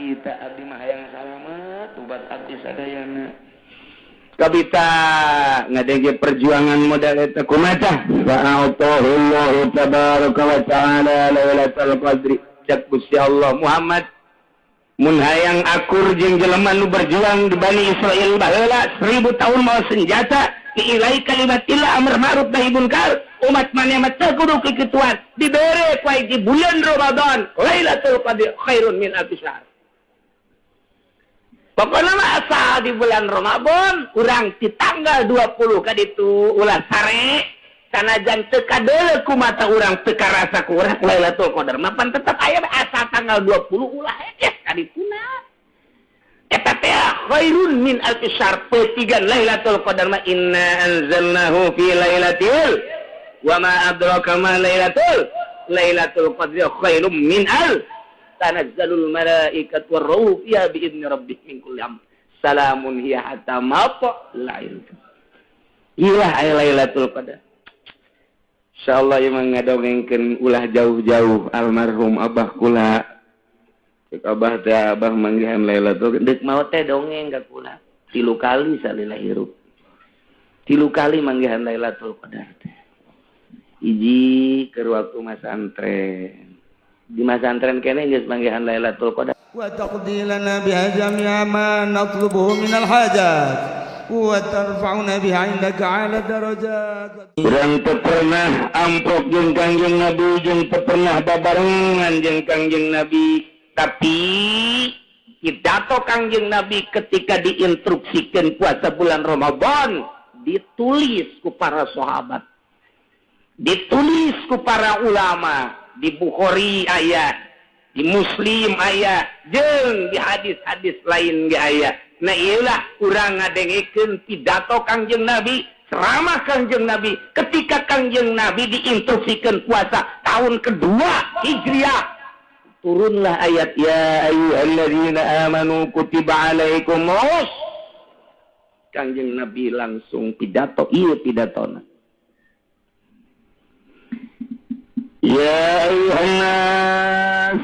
Kabita abdi mah hayang salamet ubat abdi sadayana. Kabita ngadenge perjuangan modal eta kumaha fa'atahu Allahu tabaraka wa ta'ala lailatul qadri. Cak Gusti Allah Muhammad mun hayang akur jeung jelema nu berjuang di Bani Israil baheula 1000 tahun mawa senjata diilai kalimatillah amr ma'ruf nahi munkar umat maneh mah teu kudu kikituan dibere ku di bulan Ramadan Lailatul Qadri khairun min alfi syahr. Pokoknya mah asal di bulan Ramadan urang di tanggal 20 kaditu ulah sare sanajan teu kadeuleu ku mata urang teu karasa ku urang Lailatul Qadar mah pan tetep aya asal tanggal 20 ulah hekes kadituna eta teh khairun min alfi syahr petigan Lailatul Qadar mah inna anzalnahu fi lailatul wa ma adraka ma lailatul qadri khairum min al tanazzalul malaikatu warruhu fiha bi'izni rabbihim min kulli amr salamun hiya hatta matla'il fajr. Ilah aya Lailatul Qadar. Insyaallah ieu mah ngadongengkeun ulah jauh-jauh almarhum abah kula. Cek abah teh abah manggihan Lailatul deuk maot teh dongeng ka kula. 3 kali salila hirup. 3 kali manggihan Lailatul Qadar teh. Hiji keur waktu masantren. Di masantren kene geus manggihan Lailatul Qadar. Wa taqdi lana biha jami'a ma natlubuhu minal hajat wa tarfa'una biha 'indaka 'ala darajat. Urang teu pernah amprok jeung Kangjeng Nabi jeung teu pernah babarengan jeung Kangjeng Nabi, tapi pidato Kangjeng Nabi ketika diinstruksikeun puasa bulan Ramadan ditulis ku para sahabat, ditulis ku para ulama, di Bukhari aya, di Muslim aya, jeung di hadis-hadis lain ge aya. Nah ieulah urang ngadengekeun pidato Kangjeng Nabi, ceramah Kangjeng Nabi ketika Kangjeng Nabi diinstruksikeun puasa tahun kedua Hijriah. Turunlah ayat ya ayyuhalladzina amanu kutiba alaikumus. Kangjeng Nabi langsung pidato, ieu pidatona. Ya ayyuhan nas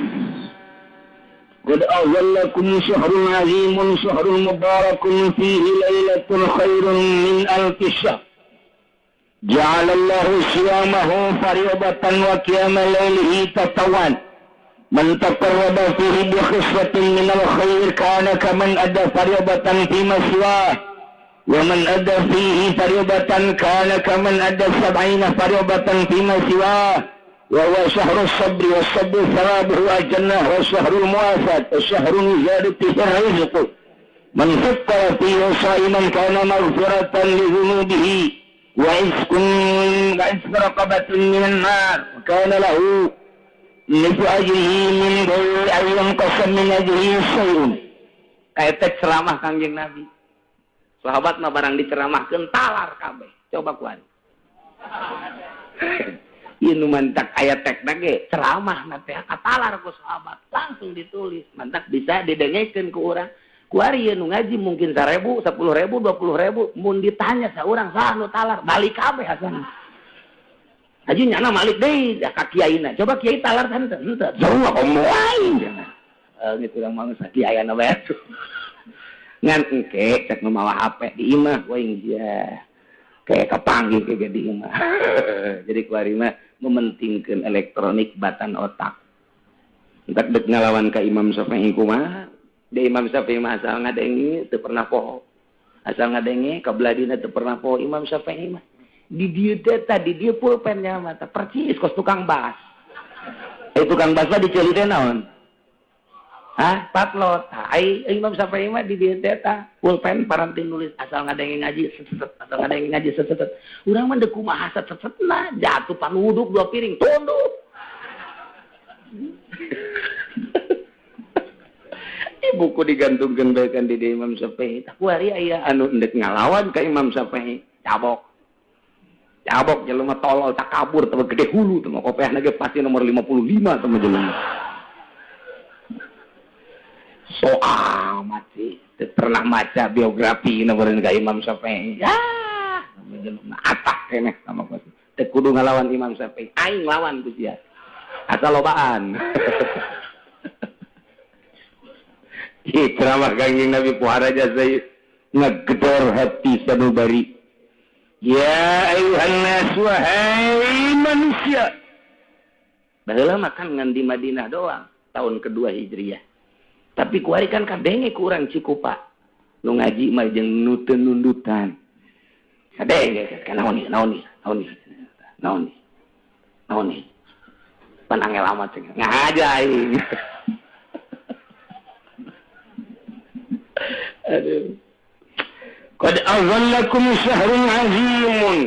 qad azallakum syahrun azimun syahrun mubarakun fihi lailatun khairun min alfi syahr. Ja'alallahu siyamahu fariidatan wa qiyama lailihi tatawwan. Man taqarraba fihi bi khislatin minal khair kana kaman adda fariidatan fi ma siwah. Wa man adda fihi fariidatan kana kaman adda sab'ina fariidatan fi ma siwah. Wa huwa syahrus sabri was sabru thawabuhu al-jannah wa syahrul muwafat wa syahrul ziyadati rizq. Man fattara fihi sha'iman kana maghfiratan li dhunubihi wa izkun wa izk raqabatin minan nar wa kana lahu mithlu ajrihi min ghairi an yanqasa min ajrihi syai'un. Kaeta ceramah Kangjeng Nabi. Sahabat mah barang diceramahkeun talar kabeh. Coba kuari. Ieu nu mantak aya tekna ge ceramah na teh katalar ku sahabat langsung ditulis mantak bisa didengekeun ku urang. Kuari ieu nu ngaji mungkin 1000, 10.000, 20.000 mun ditanya saurang saha nu talar balik kabeh asana. Haji nyana malik deui ka kiaina. Coba kiai talar teh henteu henteu. Jauh komo aing. Gitu urang mah geus kiaiana bae. Ngan engke cek nu mawa HP di imah we sia. Kayak kepanggih ke jadi imah. Jadi kuari mah mementingkeun elektronik batan otak. Entak dek ngalawan ka Imam Syafi'i kumaha? Di Imam Syafi'i mah asal ngadenge teu pernah poho. Asal ngadenge ka beladina teu pernah poho Imam Syafi'i mah. Di dieu teh tadi dieu pulpennya mah percis kos tukang bas. Tukang bas mah diceuli teh naon? Hah, patlot. Ai Imam Syafi'i mah di dieu teh tah pulpen paranti nulis asal ngadenge ngaji set asal ngadenge ngaji set set. Urang mah deuk kumaha set setna jatuh panuduk 2 piring tunduk. Buku digantungkeun bae kan di Imam Syafi'i. Tah kuari aya anu endek ngalawan ka Imam Syafi'i, cabok. Cabok jelema tolol takabur teh gede hulu teh mah kopeahna ge pasti nomor 55 teh mah jelema. So amat sih, teu pernah maca biografi nomor ka Imam Syafi'i. Ya, jelema atak keneh sama ku. Teu kudu ngalawan Imam Syafi'i, aing lawan ku sia. Asal lobaan. Ceramah Kangjeng Nabi pohara jasa ngegedor hati sanubari. Ya ayuhan nas, wahai manusia. Baheula mah kan ngan di Madinah doang tahun kedua Hijriah. Tapi kuari kan kadenge ku urang Cikupa. Nu ngaji mah jeung nu teu nundutan. Kadenge kan naon ieu, naon ieu, naon ieu. Naon ieu. Naon ieu. Pan angel amat cenah. Ngahaja aing. Aduh. Qad azallakum syahrun azimun.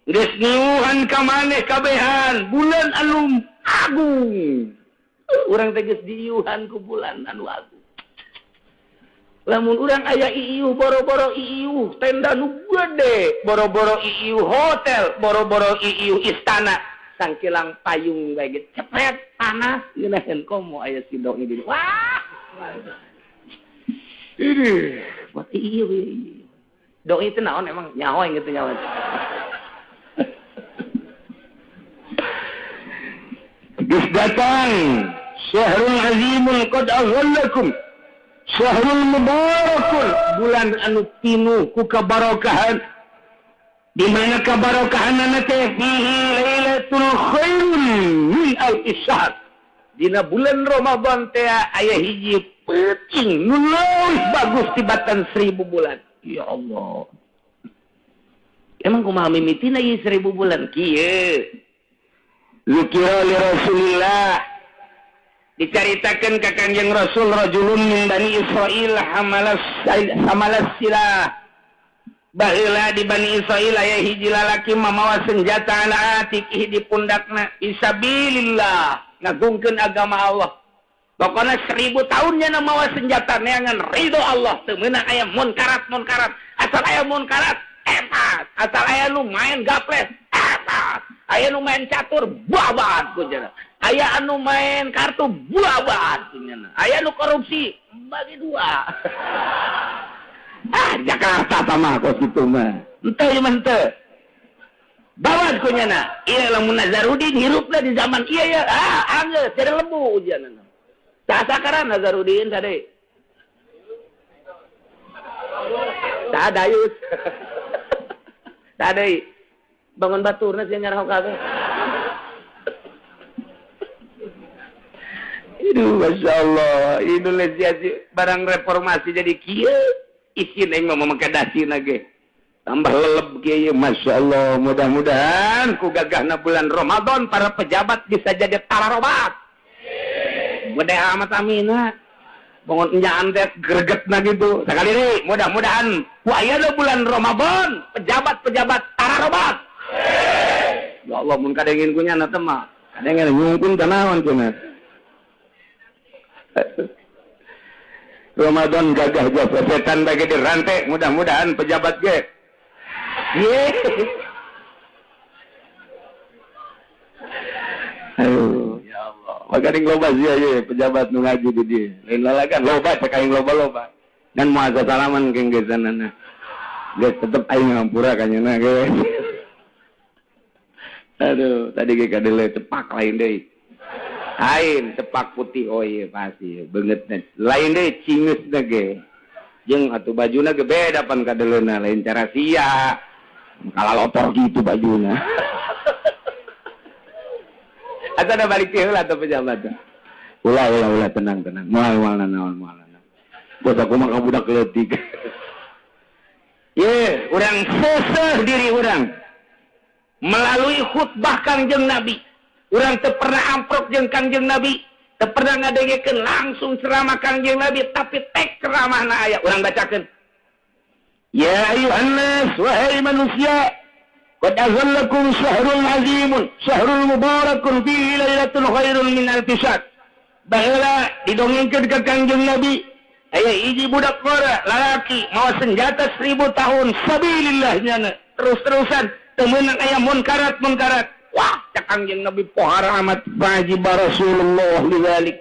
Geus niuhan ka maneh kabehan bulan anu agung. Urang teh geus diiuhan ku bulan anu agung. Lamun urang aya iiuh boro-boro iiuh tenda nu gede, boro-boro iiuh hotel, boro-boro iiuh istana, sangkilang payung bae ge cepet panas ngeunaheun komo aya si doi di. Wah. Ini buat iiuh. Doi teh naon emang nyaho yang gitu nyaho. Geus datang syahrul azimun qad azallakum syahrul mubarakun, bulan anu pinuh ku kabarokahan. Di mana kabarokahanana teh fihi lailatul khairun min alfi syahr. Dina bulan Ramadan teh aya hiji peuting nu leuwih bagus tibatan 1000 bulan. Ya Allah. Emang kumaha mimitina ieu 1000 bulan kieu? Zikira li Rasulillah, dicaritakeun ka Kangjeng Rasul rajulun min Bani Israil hamalas silah. Baheula di Bani Israil aya hiji lalaki mamawa senjata ala atikihi di pundakna fisabilillah, ngagungkeun agama Allah. Pokona 1000 tahunnya mawa senjata neangan ridho Allah, teu meunang aya munkarat-munkarat, asal aya munkarat epat, asal aya nu main gaples epat, aya nu main catur babat kunyana, aya anu main kartu babat kunyana, aya nu korupsi bagi dua. Ah Jakarta mah kos kitu mah henteu ieu mah henteu babat kunyana. Ieu lamun Nazarudin hirupna di zaman ieu ya, ah anggeus jadi lembu ujianna. Sakaran Nazarudin tadi sadayus tadi bangun baturna sih nyarah kabeh. Aduh, Masya Allah, Indonesia sih barang reformasi jadi kieu isin aing mah make dasina ge tambah leleb kieu. Masya Allah, mudah-mudahan ku gagahna bulan Ramadan para pejabat bisa jadi tararobat. Gede amat amina bangun enyaan teh gregetna gitu. Sakali deui mudah-mudahan ku ayeuna bulan Ramadan pejabat-pejabat tararobat. Ya Allah, mun kadengin ku nyana teh mah kadengin nyungkun teh naon cenah. Ramadan gagah jasa setan bagi dirantai, mudah-mudahan pejabat ge. Ye. Aduh, ya Allah. Maka ning loba sia ye pejabat nu ngaji di dieu. Lain lalagan loba cek aing loba-loba. Dan moal sasalaman keng geus sanana. Geus tetep aing ngampura ka nyeuna ge. Aduh, tadi ge kadele cepak lain deui. Lain cepak putih, oh iya pasti beungeutna. Lain deui cingeusna ge. Jeung atuh bajuna ge beda pan kadeleuna, lain cara sia. Kalalotor gitu bajuna. Atau ada balik heula atau pejabat. Ulah ulah ulah, tenang tenang. Moal moal naon moal naon. Bos aku mah budak leutik. Ye, urang seseh diri urang melalui khutbah Kangjeng Nabi. Urang teu pernah amprok jeung Kangjeng Nabi, teu pernah ngadengekeun langsung ceramah Kangjeng Nabi, tapi tek ceramahna aya urang bacakeun. Ya ayuhan nas, wahai manusia, qad azallakum syahrul azimun, syahrul mubarakun fihi lailatul khairun min alfi syahr. Baheula didongengkeun ka Kangjeng Nabi, aya hiji budak ngora lalaki mawa senjata 1000 tahun sabilillah nyana terus-terusan teu meunang aya munkarat munkarat. Wah, cak Kangjeng Nabi pohara amat wajib Rasulullah lidzalik.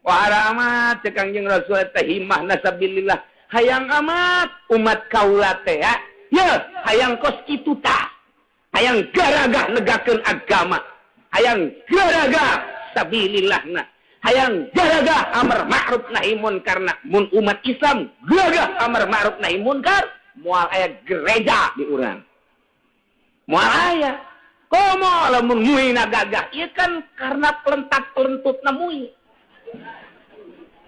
Pohara amat cak Kangjeng Rasul teh himahna sabilillah. Hayang amat umat kaula teh ya. Ya, hayang kos kitu tah. Hayang garagah negakeun agama. Hayang garagah sabilillahna. Hayang gagah amar ma'ruf nahi munkar, mun umat Islam gagah amar ma'ruf nahi munkar, moal aya gereja di urang. Moal aya. Komo lamun muina gagah, ieu kan karena pelentat-pelentutna mui.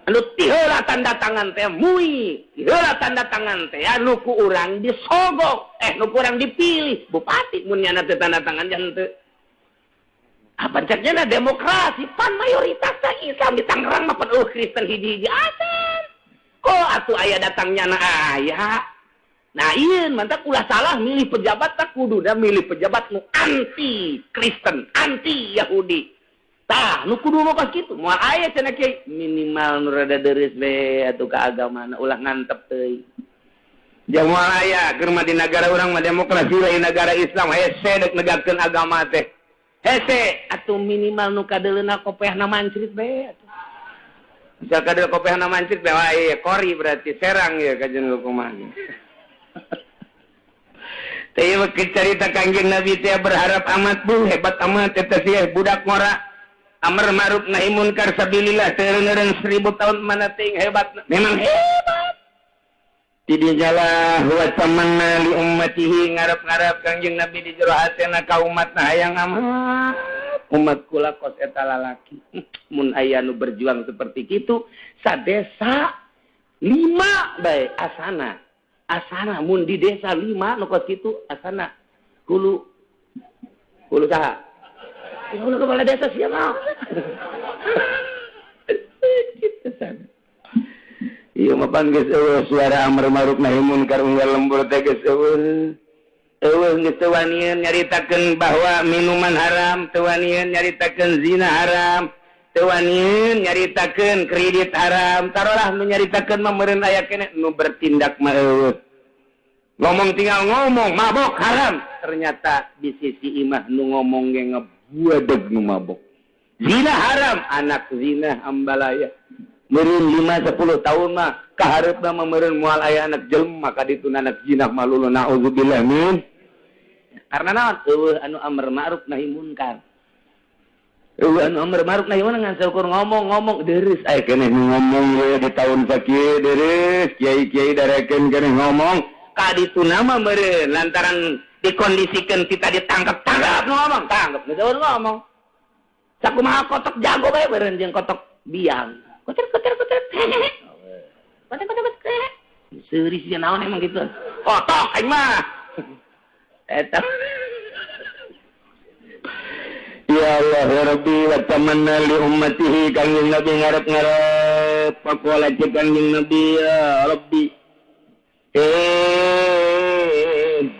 Anu tiheula tanda tangan teh mui, tiheula tanda tangan teh anu ku urang disogok, nu ku urang dipilih bupati mun nyana teh tanda tangan jangan teu. Apa ceknya demokrasi pan mayoritas Islam di Tangerang mah pan Kristen hiji-hiji acan. Kok atuh aya datangnya na aya. Nah ieu mantap ulah salah milih pejabat tak kuduna milih pejabat nu anti Kristen, anti Yahudi. Tah nu kudu mah kos kitu. Moal aya cenah kiai minimal nu rada deureuh we atuh ka agamana ulah ngantep teuing. Moal aya keur mah di nagara urang mah demokrasi lain nagara Islam hese deuk negakeun agama teh. Hese atuh minimal nu kadeuleuna kopeahna mancrit bae atuh. Misal kadeul kopeahna mancrit bae wae kori berarti serang ya kajen kumaha. Teh ieu carita Kangjeng Nabi teh berharap amat bu hebat amat eta sih budak ngora amar ma'ruf nahi munkar sabilillah teu eureun 1000 tahun mana ting hebat memang hebat. Tidinya lah wa tamanna li ummatihi ngarep-ngarep Kangjeng Nabi di jero hatena ka umatna hayang amat umat kula kos eta lalaki mun aya nu berjuang seperti kitu sadesa 5 bae asana asana mun di desa 5 nu kos kitu asana hulu hulu saha hulu kepala desa sia mah kitu sana. Iya mapan geus eueuh suara amar ma'ruf nahi munkar unggal lembur teh geus eueuh. Eueuh geus teu wanian nyaritakeun bahwa minuman haram, teu wanian nyaritakeun zina haram, teu wanian nyaritakeun kredit haram. Tarolah nu nyaritakeun mah meureun aya keneh nu bertindak mah eueuh. Ngomong tinggal ngomong mabok haram, ternyata di sisi imah nu ngomong ge ngebuadeg nu mabok. Zina haram, anak zina ambalaya. Meureun 5-10 tahun mah kahareupna mah meureun moal aya anak jelema ka ditu anak zina mah lulu naudzubillah min. Karena naon eueuh anu amar ma'ruf nahi munkar. Eueuh anu amar ma'ruf nahi munkar ngan saukur ngomong-ngomong deureuh aya keneh ngomong we di tahun sakieu deureuh kiai-kiai darekeun keneh ngomong ka ditu mah meureun lantaran dikondisikeun kita ditangkap-tangkap ngomong tangkap geus ngomong. Sakumaha kotok jago bae meureun jeung kotok biang. Koter koter koter. Koter koter koter. Seuri sia naon emang gitu. Kotok aing mah. Eta. Ya Allah ya Rabbi wa tamanna li ummatihi Kangjeng Nabi ngarep-ngarep pakola cek Kangjeng Nabi ya Rabbi.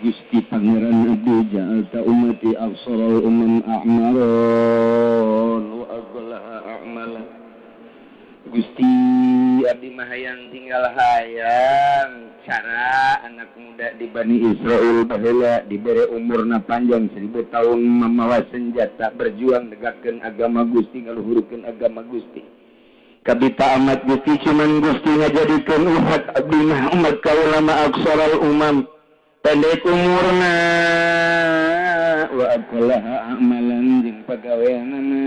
Gusti Pangeran Nabi ja'alta ummati absaral umam a'maron wa aghlaha a'mala. Gusti abdi mah hayang tinggal hayang cara anak muda di Bani Israel baheula dibere umurna panjang 1000 tahun mamawa senjata berjuang negakeun agama Gusti ngaluhurkeun agama Gusti. Kabita amat Gusti cuman Gusti ngajadikeun umat abdi mah umat kaula mah aksaral umam pendek umurna wa aqlaha amalan jeung pagaweanana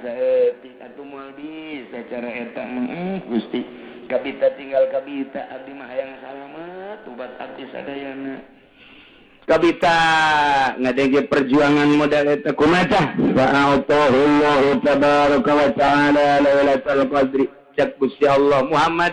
saeutik atuh moal bisa cara eta mah Gusti kabita tinggal kabita abdi mah hayang salamet ubat abdi sadayana kabita ngadenge perjuangan modal eta kumaha tah fa'atahullahu tabaraka wa ta'ala lailatul qadri cak Gusti Allah Muhammad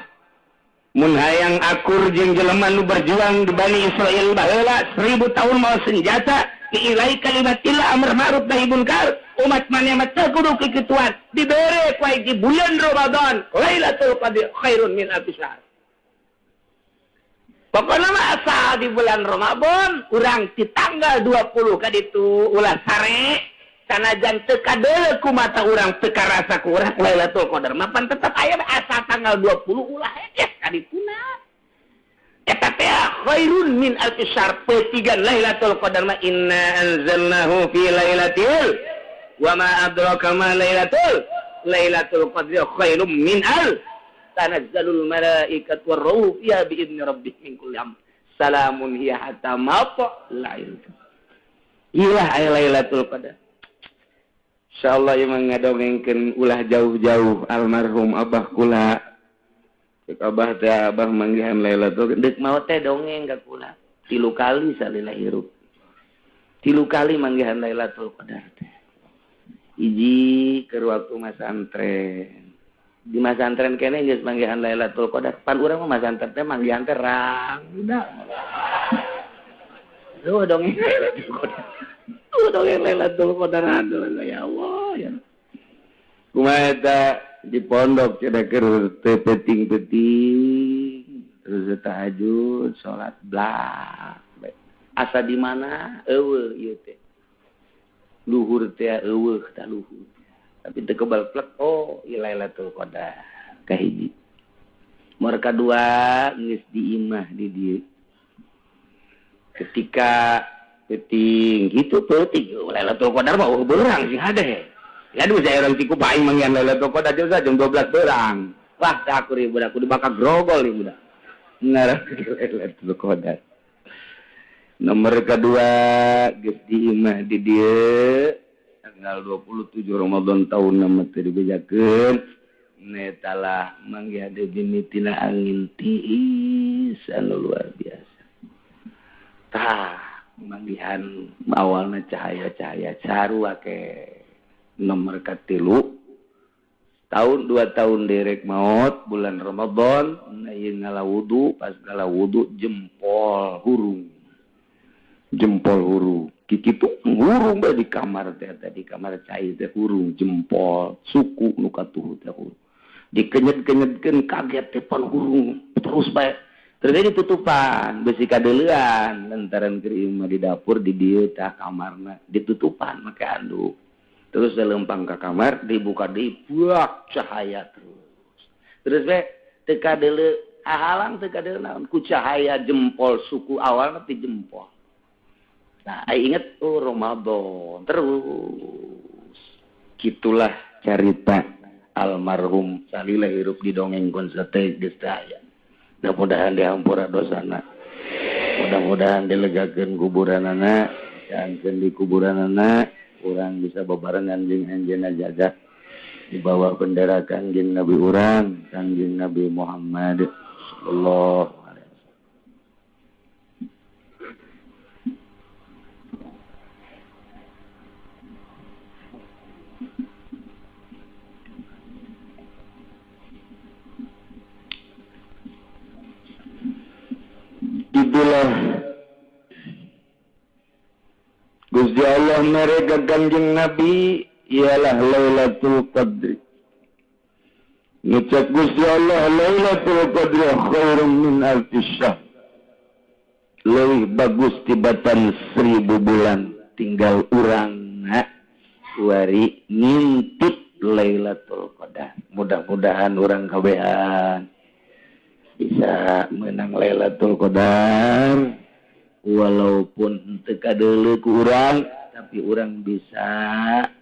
mun hayang akur jeung jelema nu berjuang di Bani Israil baheula 1000 tahun mawa senjata diilai kalimatillah amar ma'ruf nahi munkar umat maneh mah teu kudu kikituan dibere ku di bulan Ramadan Lailatul Qadri khairun min alfi syahr. Pokoknya mah asal di bulan Ramadan urang di tanggal 20 kaditu ulah sare sanajan teu kadeuleu ku mata urang teu karasa ku urang Lailatul Qadar mah pan tetep aya asal tanggal 20 ulah hekes kadituna. Eta teh khairun min alfi syahr petigan Lailatul Qadar mah inna anzalnahu fi lailatul wa ma adraka ma lailatul qadri khairum min al tanazzalul malaikatu warruhu fiha bi idni rabbihim min kulli amr salamun hiya hatta matla'il. Ilah aya Lailatul Qadar. Insyaallah ieu mah ngadongengkeun ulah jauh-jauh almarhum abah kula. Cek abah teh abah manggihan Lailatul deuk maot teh dongeng ka kula. 3 kali salila hirup. 3 kali manggihan Lailatul Qadar teh. Hiji keur waktu masantren. Di masantren keneh geus manggihan Lailatul Qadar. Pan urang mah masantren teh manggihan teh rangda. Duh dongeng Lailatul Qadar. Duh dongeng Lailatul Qadar aduh ya Allah ya. Kumaha eta di pondok cenah keur teu peuting-peuting terus tahajud salat blak. Asa di mana eueuh ieu teh. Luhur teh eueuh tah luhur. Tapi teu kebal plek oh ieu Lailatul Qadar kahiji. Nomor kadua geus di imah di dieu. Ketika peuting kitu peuting Lailatul Qadar mah eueuh beurang sing hade. Ya aduh saya orang ciku paing manggihan Lailatul Qadar jam 12 beurang. Wah tah aku ribu aku dibakar grogol ieu budak. Ngarah Lailatul Qadar. Nomor kedua geus di imah di dieu tanggal 27 Ramadan tahun nama teu dibejakeun netalah manggihan deui mimitina angin tiis anu luar biasa. Tah manggihan awalna cahaya-cahaya sarua ke nomor katilu tahun 2 tahun derek maot bulan Ramadan ieu ngala wudu pas ngala wudu jempol hurung. Jempol hurung kikitu hurung bae di kamar teh eta di kamar cai teh hurung jempol suku nu katuhu teh hurung dikenyet-kenyetkeun kaget teh pan hurung terus bae terus ditutupan besi kadeuleuan lantaran keur imah di dapur di dieu tah kamarna ditutupan make anduk terus lempang ka kamar dibuka deui buak cahaya terus terus bae teu kadeuleu hahalang teu kadeuleu naon ku cahaya jempol suku awalna ti jempol. Nah, inget oh Ramadan terus. Gitulah carita almarhum salila hirup di dongeng konsate geus teh aya. Mudah-mudahan dihampura dosana. Mudah-mudahan dilegakeun kuburanana, diangkeun di kuburanana, urang bisa bebarengan jeung anjeunna jaga dibawa bendera Kangjeng Nabi urang, Kangjeng Nabi Muhammad sallallahu alaihi wasallam. Itulah Gusti Allah mereka Kangjeng Nabi ialah Lailatul Qadri. Ngucap Gusti Allah Lailatul Qadri khairum min alfi syahr. Leuwih bagus tibatan 1000 bulan. Tinggal urang wari ngintip Lailatul Qadar. Mudah-mudahan urang kabehan bisa menang Lailatul Qadar walaupun teu kadeuleu ku urang tapi urang bisa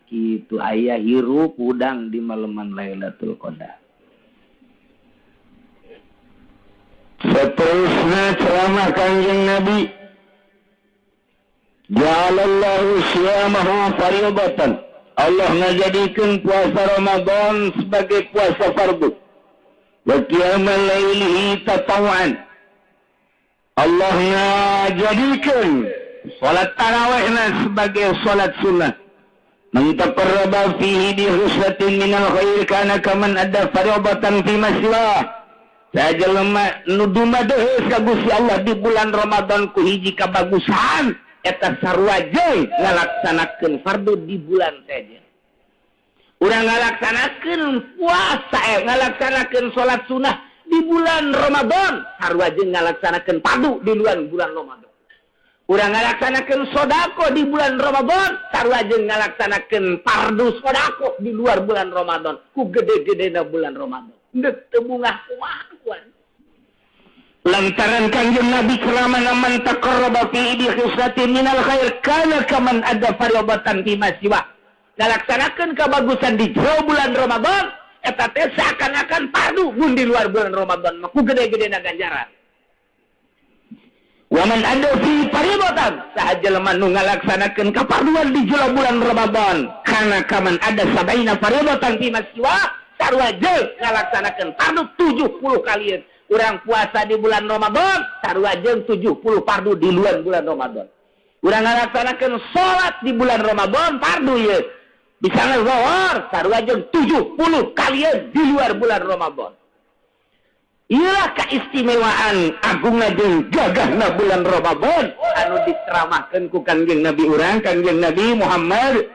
kitu aya hirup udang di maleman Lailatul Qadar. Seterusnya ceramah Kangjeng Nabi ja'alallahu siyamahu fardatan. Allah ngajadikeun puasa Ramadan sebagai puasa fardu. Wa qiyamal lailihi tatawwan. Allah ngajadikeun salat tarawihna sebagai salat sunnah. Man taqarraba fihi bi husnatin minal khair kana kaman adda fardatan fi maswa. Sajelema nu dumadeheus ka Gusti Allah di bulan Ramadan ku hiji kabagusan eta sarua jeung ngalaksanakeun fardu di bulan saja. Urang ngalaksanakeun puasa, ngalaksanakeun salat sunnah di bulan Ramadan, sarua jeung ngalaksanakeun fardu di luar bulan Ramadan. Urang ngalaksanakeun sedekah di bulan Ramadan, sarua jeung ngalaksanakeun fardu sedekah di luar bulan Ramadan, ku gede-gedena bulan Ramadan. Deuk teu bungah kumaha kuan. Lantaran Kangjeng Nabi keramana man taqarraba fi bi khislatin minal khair kana kaman ada fardatan fi ma siwa. Ngalaksanakeun kabagusan di jero bulan Ramadan eta teh seakan-akan fardu mun di luar bulan Ramadan mah ku gede-gedena ganjaran. Waman adda fi fariidatan, saha jelema nu ngalaksanakeun kafarduan di jero bulan Ramadan, kana kaman adda sab'ina fariidatan fi ma siwa, sarua jeung ngalaksanakeun fardu 70 kalian. Urang puasa di bulan Ramadan sarua jeung 70 fardu di luar bulan Ramadan. Urang ngalaksanakeun salat di bulan Ramadan fardu ye bisa ngezohor sarua jeung 70 kalian di luar bulan Ramadan. Iyalah keistimewaan agungna jeung gagahna bulan Ramadan anu diceramahkeun ku Kangjeng Nabi urang, Kangjeng Nabi Muhammad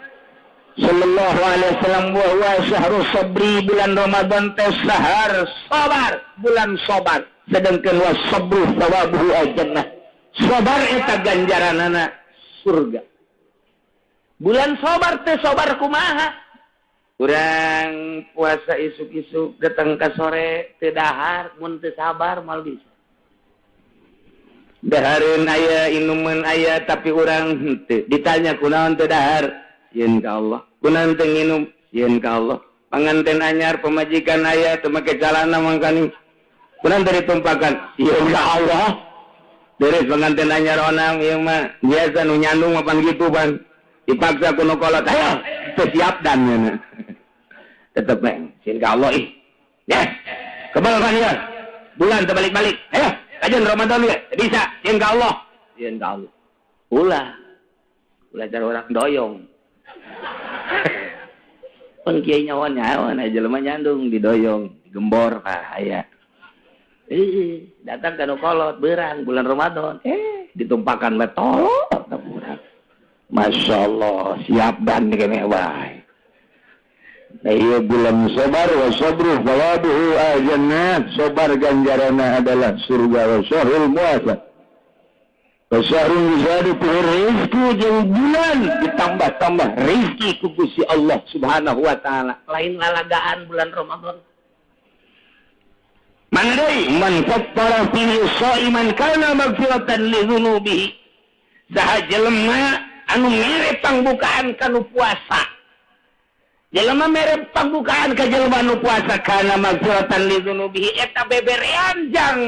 sallallahu alaihi wasallam, wa huwa syahrus sabri. Bulan Ramadan teh sahar sabar, bulan sabar, sedangkan was sabru thawabuhu al-jannah, sabar eta ganjaranana surga. Bulan sabar teh sabar kumaha? Urang puasa isuk-isuk datang ke sore teu dahar, mun teu sabar moal bisa. Dahareun aya, inuman aya, tapi urang henteu. Ditanya, "Kunaon teu dahar?" "Sieun ka Allah." "Kunaon teu nginum?" "Sieun ka Allah." Panganten anyar, pemajikan aya, teu make calana mangkani. "Kunaon teu ditumpakan?" "Sieun ka Allah." Beres pengantin anyar onam ieu mah biasa nu nyandung mapan gitu pan. Dipaksa ku nu kolot, ayo teu siap dan nya. Tetep meng, sieun ka Allah ih. Ya, kebal kan ya. Bulan terbalik-balik. Ayo, kajian Ramadan ya. Bisa, sieun ka Allah. Sieun ka Allah. Ulah. Ulah cara orang doyong. Pun kiai nyawa nyawa, nah jelema nyandung didoyong, digembor, ah aya. Eh, datang ka nu kolot berang bulan Ramadan, eh ditumpakan metol urang. Masya Allah, siap dan kene wae. Nah, iya bulan sabar, wa sabru thawabuhu al-jannah. Sabar ganjaranna adalah surga. Wa syahrul muasa. Wa syahrul yuzadu fihi rizqu, jeung bulan ditambah-tambah rizki ku Gusti Allah Subhanahu wa taala. Lain lalagaan bulan Ramadan. Mana deui? Man fattara fihi shaiman kana maghfiratan li dzunubihi. Saha jelema anu mere pangbukaan kanu puasa, jelema mere pangbukaan ka jelema anu puasa, kana maghfiratan li dzunubihi, eta beberean jang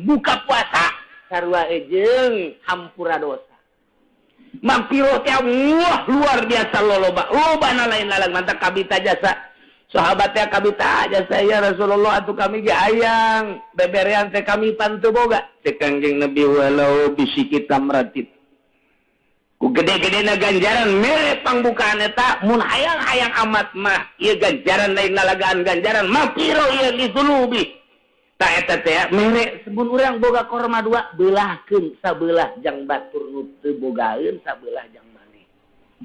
buka puasa sarua jeung hampura dosa. Magfirah teh wah luar biasa loloba lobana, lain lalang mantap. Kabita jasa sahabat teh, kabita jasa, "Ya Rasulullah, atuh kami ge hayang beberean teh, kami pan teu boga." Cek Kangjeng Nabi, "Walau bisyiqqi tamratin." Ku gede-gedena ganjaran mere pangbukaan eta, mun hayang-hayang amat mah ieu ganjaran lain lalagaan, ganjaran magfirah ieu li dzunubi. Ta eta teh mere sebun urang boga korma dua, beulahkeun sabelah jang batur nu teu bogaeun, sabelah jang maneh.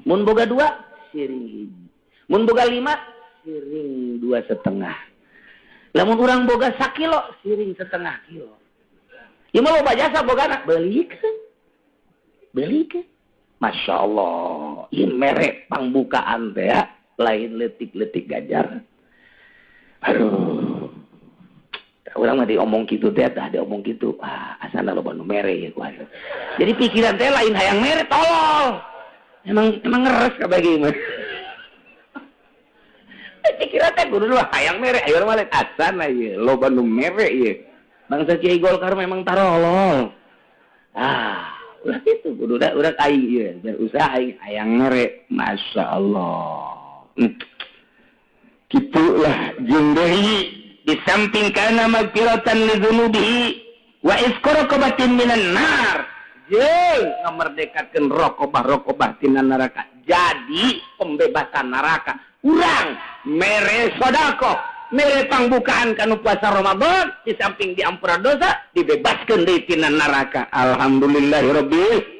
Mun boga dua, siring hiji. Mun boga lima, siring 2,5. Lamun urang boga sakilo, siring setengah kilo. Ieu mah loba jasa bogana, beulikeun, beulikeun. Masya Allah, ieu mere pangbukaan teh ya, lain letik-letik ganjaran. Aduh, urang mah diomong kitu teh, tah diomong kitu, ah asana loba nu mere ya ku. Jadi pikiran teh lain hayang mere, tolol. Emang emang ngeres kabeh mah. Pikiran teh kudu hayang mere, ayo mah asana ieu loba nu mere ieu. Bangsa Kiai Golkar memang tarolol. Ah, ulah itu kudu da urang aing ieu berusaha aing hayang mere. Masya Allah. Gitulah, jeung deui di samping kana magfiratan li dzunubihi wa itqu raqabatin minan nar, jeung ngamerdekakeun raqabah-raqabah tina neraka. Jadi pembebasan neraka. Urang mere sedekah, mere pangbukaan kanu puasa Ramadan, di samping diampura dosa, dibebaskeun deui tina neraka. Alhamdulillahirabbil.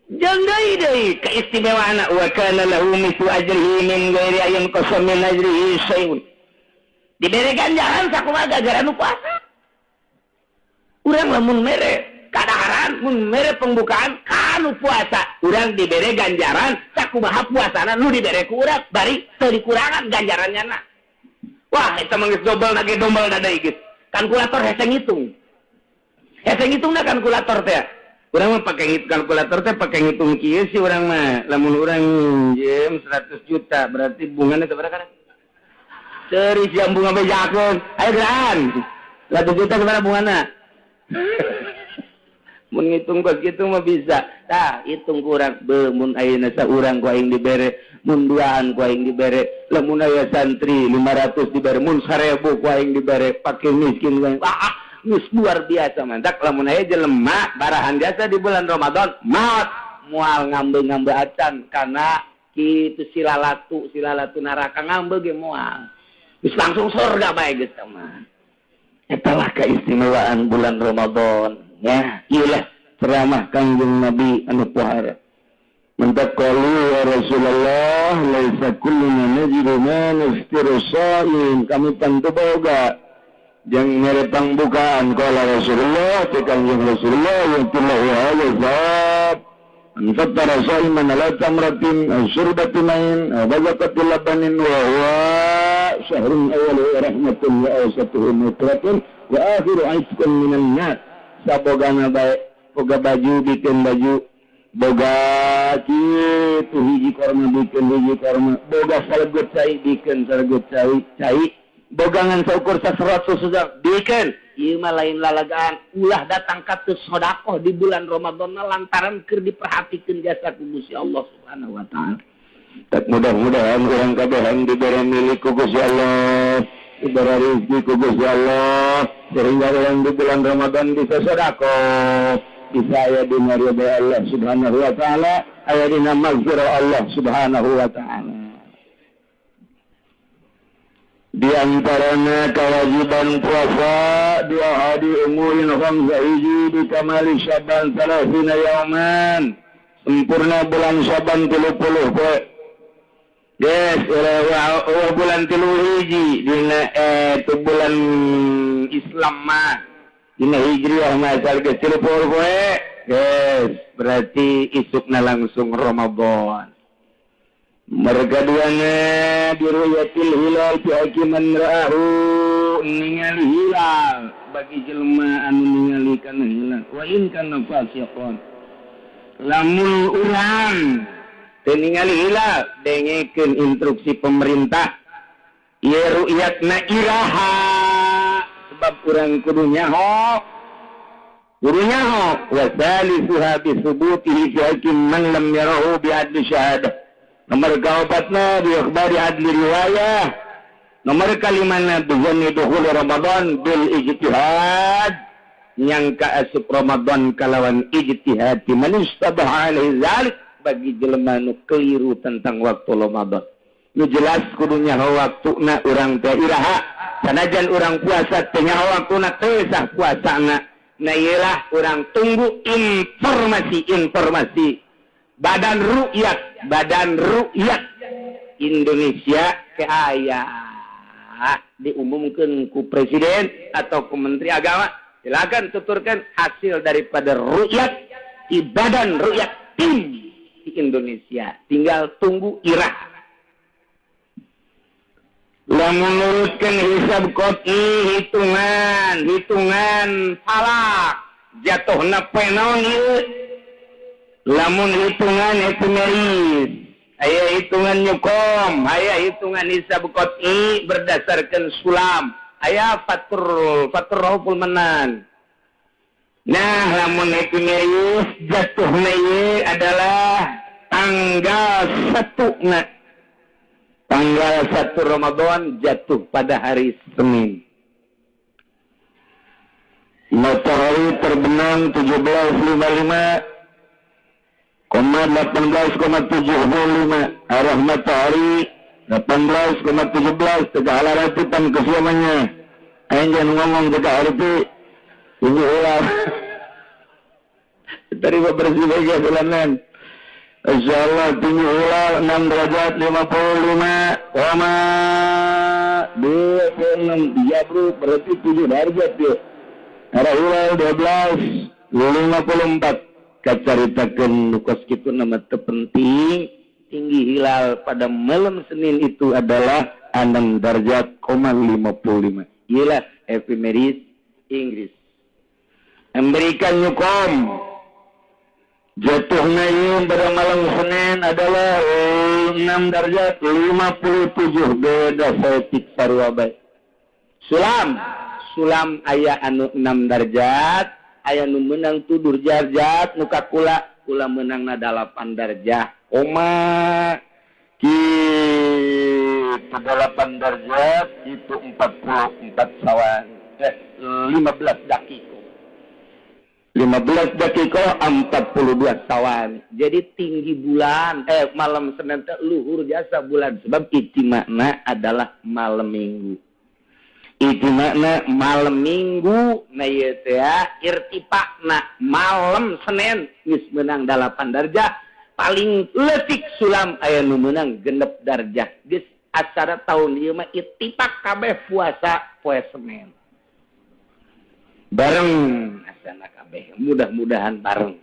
Jeung deui deui keistimewaan, wa kana lahu mithlu ajrihi min ghairi an yunqasa min ajrihi syai'un. Diberi ganjaran sakumaha ganjaran nu puasa. Urang lamun mere kadaharan, mun mere pembukaan kanu puasa, urang diberi ganjaran sakumaha puasana nu dibere ku urang, bari teu dikurangan ganjarannya na. Wah, eta mah geus dobel na ge, dobel na deui geus. Kalkulator hese ngitung, hese ngitungna kalkulator teh. Urang mah pakai kalkulator teh pakai ngitung kieu sih urang mah. Lamun urang minjem 100 juta, berarti bunganya seberapa kan? Serius yang bunga bejakeun. Ayo geran. 100 juta seberapa bungana? Mun ngitung kos kitu mah bisa. Tah, hitung kurang be mun ayeuna saurang ku aing dibere, mun duaan ku aing dibere, lamun aya santri 500 dibere, mun 1000 ku aing dibere, fakir miskin ku aing. Ah, geus luar biasa mantak lamun aya jelema barahan jasa di bulan Ramadan, maot moal ngambe-ngambe acan karena kitu silalatu silalatu neraka ngambe ge moal. Geus langsung surga bae geus mah. Eta lah keistimewaan bulan Ramadan. Ya, iyalah ceramah Kangjeng Nabi anu pohara. Mantak qalu ya Rasulullah laisa kulluna najidu ma nuftiru sha'im, kami tentu boga jeung mere pangbukaan. Qala Rasulullah, teh Kangjeng Rasulullah yatullahu hadza zat an fattara sha'iman ala tamratin aw syurbati ma'in aw bazaqati labanin wa huwa syahrun awwaluhu rahmatun wa awsatuhu maghfiratun wa akhiru 'itqun minan nar. Sabogana bae, boga baju bikin baju, boga kitu hiji korma bikin hiji korma, boga salegut cai bikin salegut cai cai, bogangan saukur saserot susu bikin. Ieu mah lain lalagaan, ulah datang ka teu sedekah di bulan Ramadan lantaran keur diperhatikeun jasa ku Gusti Allah Subhanahu wa taala. Tak mudah-mudahan urang kabehan dibere milik ku Gusti Allah, dibere rezeki ku Gusti Allah, sehingga orang di bulan Ramadan bisa sedekah, bisa aya dina ridha Allah Subhanahu wa taala, aya dina maghfirah Allah Subhanahu wa taala. Di antaranya kewajiban puasa dua hari umurin khamsa hiji di kamali Syaban 30 yauman, sempurna bulan Syaban 30 poe. Yes, ulah bulan 3 hiji dina tu bulan Islam mah dina Hijriah mah asal geus 30 poe. Yes, berarti isukna langsung Ramadan. Mereka duanya diruyatil hilal fi hakiman ra'ahu, ningali hilal bagi jelema anu ningali kana hilal wa in kana fasiqon. Lamun urang teu ningali hilal, dengekeun instruksi pemerintah ieu ru'yatna iraha, sebab urang kudu nyaho, kudu nyaho. Wa salisuha bi subutihi fi hakim man lam yarahu bi adli syahadah. Nomor kaopatna bi akhbari adli riwayah. Nomor kalimana bizanni dukhul Ramadan bil ijtihad, nyangka asup Ramadan kalawan ijtihad man istabaha alaihi zalik, bagi jelema nu keliru tentang waktu Ramadan. Nu jelas kudu nyaho waktuna urang teh iraha, sanajan urang puasa teh nyaho waktuna teu sah puasana. Nah ieulah urang tunggu informasi-informasi Badan Rukyat, Badan Rukyat Indonesia ke aya diumumkan ku presiden atau ku menteri agama, silakan tuturkan hasil daripada rukyat di Badan Rukyat tim di Indonesia. Tinggal tunggu irah. Lamun nurutkeun hisab qot'i, hitungan, hitungan falak jatuhna poe naon ieu? Lamun hitungan epimeris, aya hitungan nyukom, aya hitungan hisab qot'i berdasarkan sulam, aya fatur fatur rauful manan. Nah, lamun epimeris jatuhna ieu adalah tanggal 1 na. Tanggal 1 Ramadan jatuh pada hari Senin. Matahari terbenam 17.55,18,75, arah matahari 18,17 tegak ratutan kesiamannya. Aing jangan ngomong tegak harti ini ulah. Terima bersih bagian bulanan. Insyaallah tinggi hilal 6 derajat 55,26 jabru, berarti 7 derajat ya. Arah hilal 12.54. Kacaritakeun nu kos kitu nama teu penting. Tinggi hilal pada malam Senin itu adalah 6 derajat 55. Iyalah epimeris Inggris. Memberikan nyukom jatuhnya ieu pada malam Senin adalah 6 derajat 57, beda saeutik sarua bae. Sulam, sulam aya anu 6 derajat, Aya nu menang tujuh darjat, nu ka kula, kula menangna 8 darjah koma gitu. 8 darjat itu 44 sawan, 15 dakiko, 15 dakiko 42 sawan. Jadi tinggi bulan, malam Senin teh luhur jasa bulan, sebab ijtima'na adalah malam Minggu. Ijtima'na malam Minggu. Nah, ieu teh irtifa'na malam Senin geus meunang 8 darjah, paling leutik sulam aya nu meunang 6 darjah. Geus acara tahun ieu mah ittifaq kabeh puasa poe Senin bareng asana kabeh, mudah-mudahan bareng.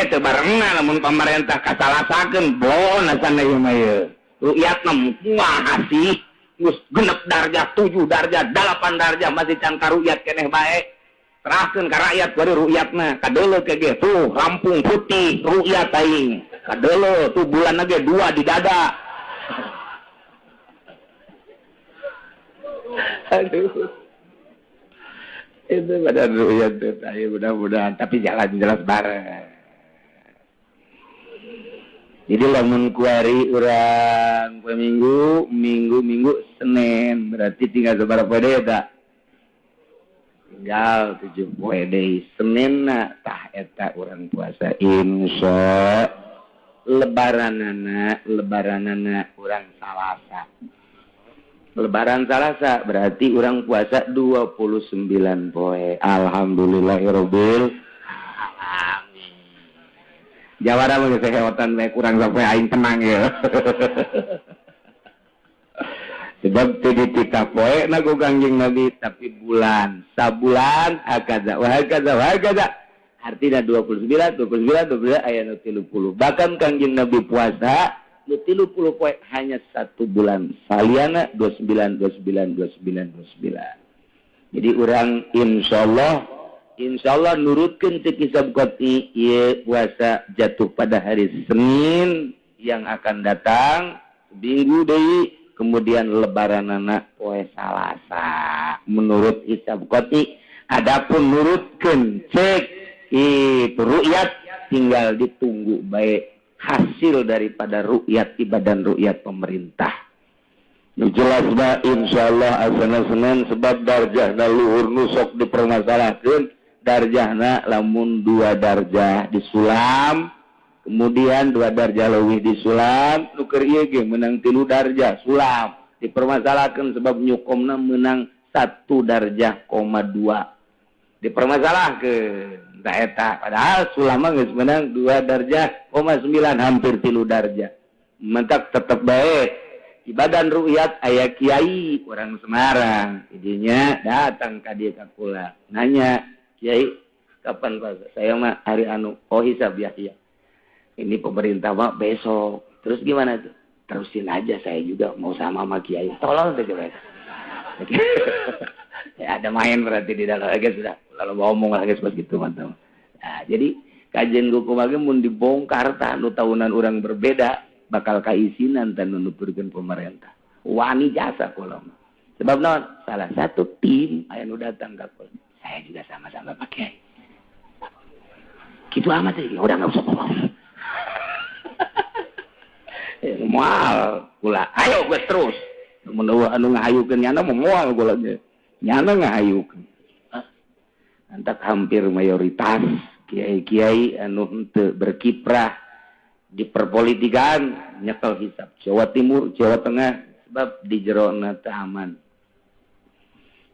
Teu barengan lamun pemerintah kasalasakeun bon asana ieu mah. Ieu rukyatna kumaha sih? Geus 6 darjah, 7 darjah, 8 darjah, masih can karukyat keneh bae. Serahkeun ka rakyat bari rukyatna kadeuleu ge tuh rampung putih rukyat aing, kadeuleu tuh bulan ge 2 di dada. Aduh, itu pada rukyat teh mudah-mudahan tapi jalan jelas bareng. Jadi lamun kuari urang poe Minggu, Minggu, Minggu, Senin, berarti tinggal sabaraha poe deui eta? Tinggal 7 poe deui. Senin na tah eta urang puasa insya. Lebaranana, lebaranana urang Salasa. Lebaran Salasa berarti urang puasa 29 poe. Alhamdulillahirabbil alamin. Jawara mah geus heotan bae kurang sampai aing tenang ya. Sebab teu dititah poe na ku Kangjeng Nabi, tapi bulan, sabulan hakaza wa hakaza wa hakaza. Artinya 29, 29, 29 aya nu 30. Bahkan Kangjeng Nabi puasa nu 30 poe hanya 1 bulan. Saliana 29, 29, 29, 29. Jadi urang insyaallah nurutkeun cek hisab qot'i ieu puasa jatuh pada hari Senin yang akan datang, minggu deui, kemudian lebaranana poe Salasa menurut hisab qot'i. Adapun nurutkeun cek itu rukyat tinggal ditunggu baik hasil daripada rukyat ibadan rukyat pemerintah. Nu jelas mah insyaallah asana Senin, sebab darjahna luhur nu sok dipermasalahkeun. Darjahna lamun 2 darjah disulam, kemudian 2 darjah leuwih disulam, nu keur ieu ge meunang 3 darjah sulam dipermasalahkeun, sebab nyukomna meunang 1 darjah koma 2 dipermasalahkeun. Tah eta padahal sulam mah geus meunang 2 darjah koma 9, hampir 3 darjah. Mentak tetep bae ibadan rukyat. Aya kiai orang Semarang idinya datang ka dieu ka kula, nanya, "Kiai, kapan puasa?" "Saya mah hari anu." "Oh, hisab ya?" "Iya, ini pemerintah mah besok." "Terus gimana tuh?" "Terusin aja, saya juga mau sama sama kiai." Tolol tuh coba ya, ada main berarti di dalam guys. Sudah lalu ngomong lagi begitu mantap. Nah, jadi kajian hukum lagi mun dibongkar tah nu tahunan orang berbeda bakal kaisinan dan nuturkeun pemerintah wani jasa kula mah. Sebab naon, salah satu tim aya nu datang ka kula, "Saya juga sama-sama pakai gitu amat sih." Udah nggak usah ngomong moal kula, ayo gue terus mun anu ngahayukeun nyana mah moal kula ge nyana ngahayukeun. Antak hampir mayoritas kiai-kiai anu henteu berkiprah di perpolitikan nyekel hisab Jawa Timur, Jawa Tengah, sebab di jerona teu aman.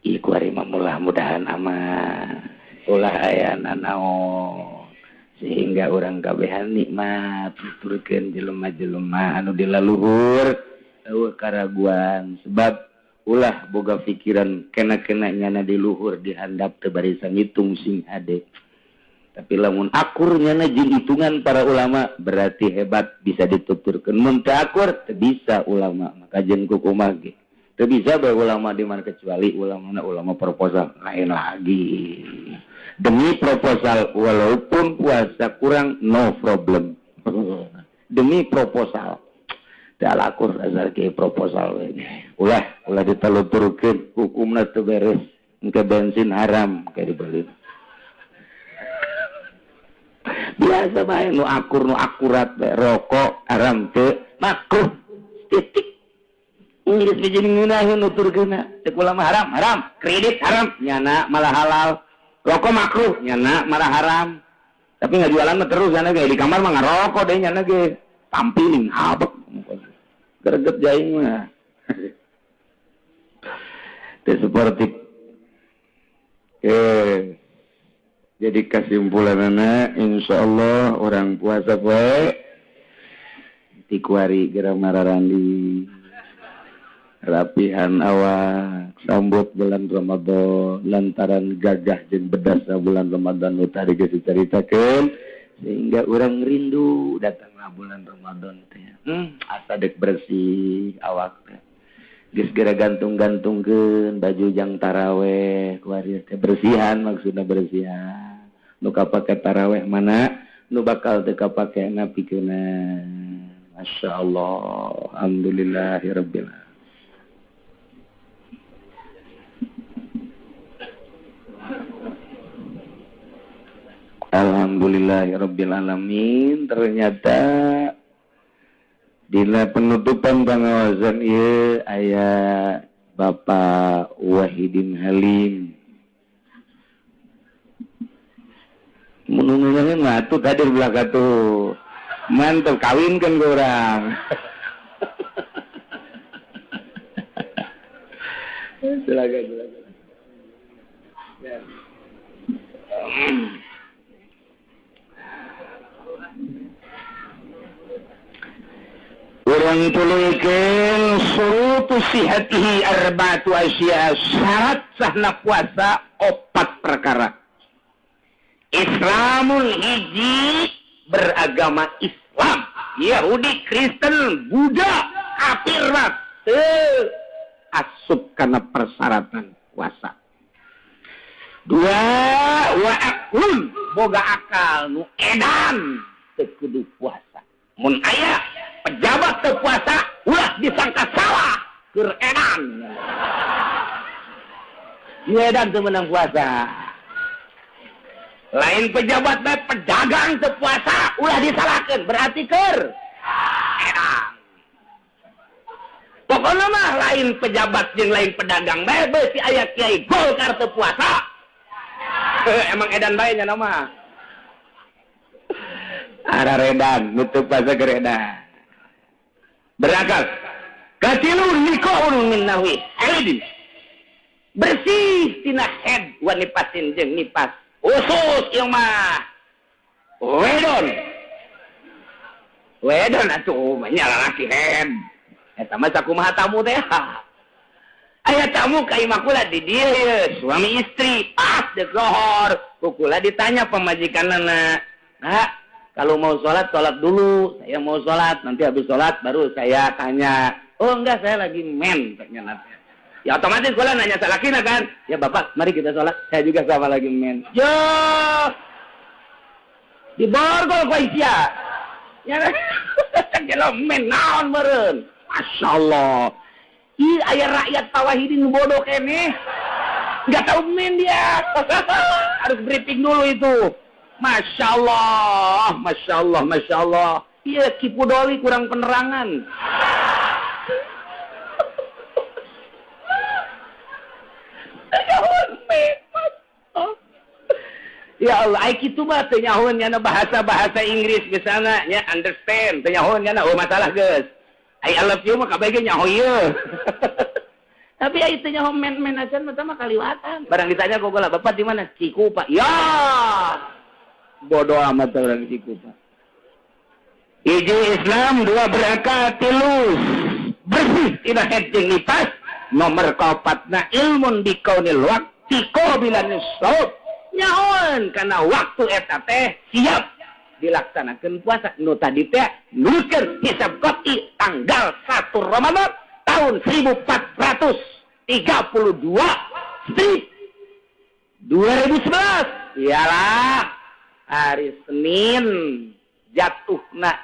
Ieu kuari mah mudah-mudahan aman, ulah aya nanaon sehingga urang kabehan nikmat tuturkeun jelema-jelema anu di laluhur eueuh karaguan, sebab ulah boga pikiran kena-kena nyana di luhur dihandap teu barisa ngitung sing hade. Tapi lamun akur nyana jeung hitungan para ulama berarti hebat, bisa dituturkeun. Mun teu akur teu bisa ulama, maka jeung kukumaha ge teu bisa bae ulama di mana, kecuali ulama ulama proposal lain lagi. Demi proposal walaupun puasa kurang no problem. Demi proposal teu akur asal ke proposal we. Ulah ulah diteluturkeun hukumna teu beres, engke bensin haram kayak dibeli. Biasa bae nu akur, nu akurat bae. Rokok haram teu? Makruh, titik. Geus bijin ngeunaheun nuturkeunna. Cek ulama haram, haram. Kredit haram, nyana malah halal. Rokok makruh, nyana malah haram. Tapi nggak jualan mah terus nyana ge, di kamar mah ngarokok deh nyana ge. Tampilin habek. Greget jaing mah. Itu seperti jadi kesimpulannya, insya Allah urang puasa poe ti kuari geura mararandi, rapihan awak, sambut bulan Ramadan, lantaran gagah jeung bedasna bulan Ramadan nu tadi geus dicaritakeun, sehingga orang rindu datanglah bulan Ramadan teh. Asa dek bersih awak teh, geus geura gantung-gantungkeun baju jang taraweh kuari teh, bersihan maksudna, bersihan nu kapake taraweh mana, nu bakal teu kapake napikeunna. Masya Allah, alhamdulillahirabbil alamin. Alhamdulillahirabbil alamin. Ternyata dina penutupan pengawasan ieu aya Bapak Wahidin Halim. Mun ngeunaheun mah atuh hadir belaka tuh. Mantep, kawinkeun ku urang. Silakan, silakan. Ya. Urang tuluykeun surutu sihatihi arba'atu asya, syarat sahna puasa opat perkara. Islamul hiji, beragama Islam, Yahudi, Kristen, Buddha, kafir mah teu asup kana persyaratan puasa. Dua, wa aqlun, boga akal nu edan teu kudu puasa. Mun aya pejabat teu puasa ulah disangka salah, keur edan. Nu edan teu meunang puasa. Lain pejabat bae, pedagang teu puasa ulah disalahkeun, berarti keur edan. Pokona mah lain pejabat jeung lain pedagang bae, beusi aya kiai Golkar teu puasa. Emang edan bae nya mah. Ara redan nutup puasa keur edan. Berakal. Katilu nikahun min nahwi haidin. Bersih tina head wa nipasin jeung nipas. Usus ieu mah. Wedon. Wedon atuh mah nya lalaki head. Eta mah sakumaha tamu teh. Aya tamu ka imah kula di dieu ye, suami istri pas deuk lohor. Ku kula ditanya pamajikanna, "Nak, kalau mau sholat, sholat dulu. Saya mau sholat, nanti habis sholat baru saya tanya." "Oh enggak, saya lagi men," katanya nanti. Ya otomatis kula nanya salakina kan. "Ya bapak, mari kita sholat. Saya juga sama lagi men." Yo, diborgol ku sia. Ya, jelo men naon meureun. Masya Allah. Ih, aya rakyat Pak Wahidin bodoh keneh. Nggak tahu men dia. Harus briefing dulu itu. Masya Allah, Masya Allah, Masya Allah. Iya, Kipudoli kurang penerangan. Ya Allah, ai kitu mah teu nyahoeun nyana bahasa-bahasa Inggris misalnya nya understand, teu nyahoeun nyana, oh masalah geus. Ai I love you mah kabeh ge nyaho ieu. Tapi ai teu nyaho men-men acan mah mah kaliwatan. Barang ditanya ku kula, "Bapak di mana?" "Cikupa." Ya. Bodoh amat orang Cikupa. Hiji Islam, dua berakal, tilu bersih tina head jeung nipas, nomor kaopatna ilmun bikaunil waqti qabilan shaum. Nyahoan karena waktu eta teh siap dilaksanakan puasa. Nu tadi teh nuliskeun hisab qat'i tanggal 1 Ramadan tahun 1432 strip 2011. Iyalah hari Senin jatuhna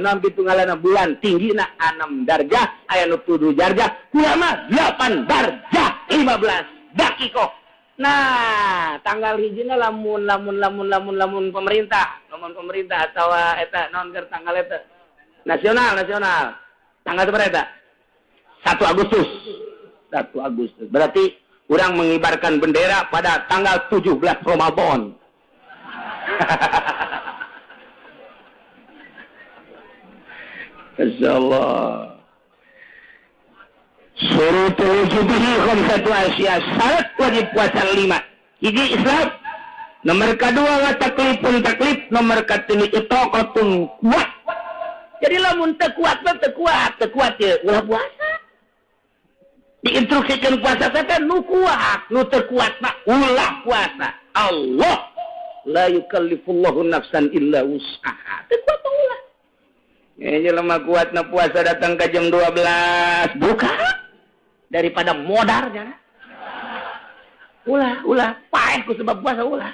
non pitungalana bulan tinggina 6 darjah, aya nu 7 darjah, kula mah 8 darjah 15 dakikoh. Nah, tanggal hijina lamun lamun lamun lamun lamun pemerintah, lamun pemerintah atau eta naon keur tanggal eta nasional nasional. Tanggal seberapa eta? 1 Agustus. 1 Agustus. Berarti orang mengibarkan bendera pada tanggal 17 Ramadan. Insyaallah. Syurutul wujubihi khamsatu asya, syarat wajib puasa 5. Hiji Islam, nomor kedua wa taklifun taklif, nomor katilu itaqatun kuat. Jadi lamun teu kuat mah teu kuat, teu kuat ye ulah puasa. Diinstruksikan puasa teh nu kuat, nu teu kuat mah ulah puasa. Allah la yukallifullahu nafsan illa wus'aha. Teu kuat mah ulah. Ini lemah kuat na puasa datang ke jam 12 buka daripada modarnya. Ulah, ulah paeh ku sebab puasa ulah.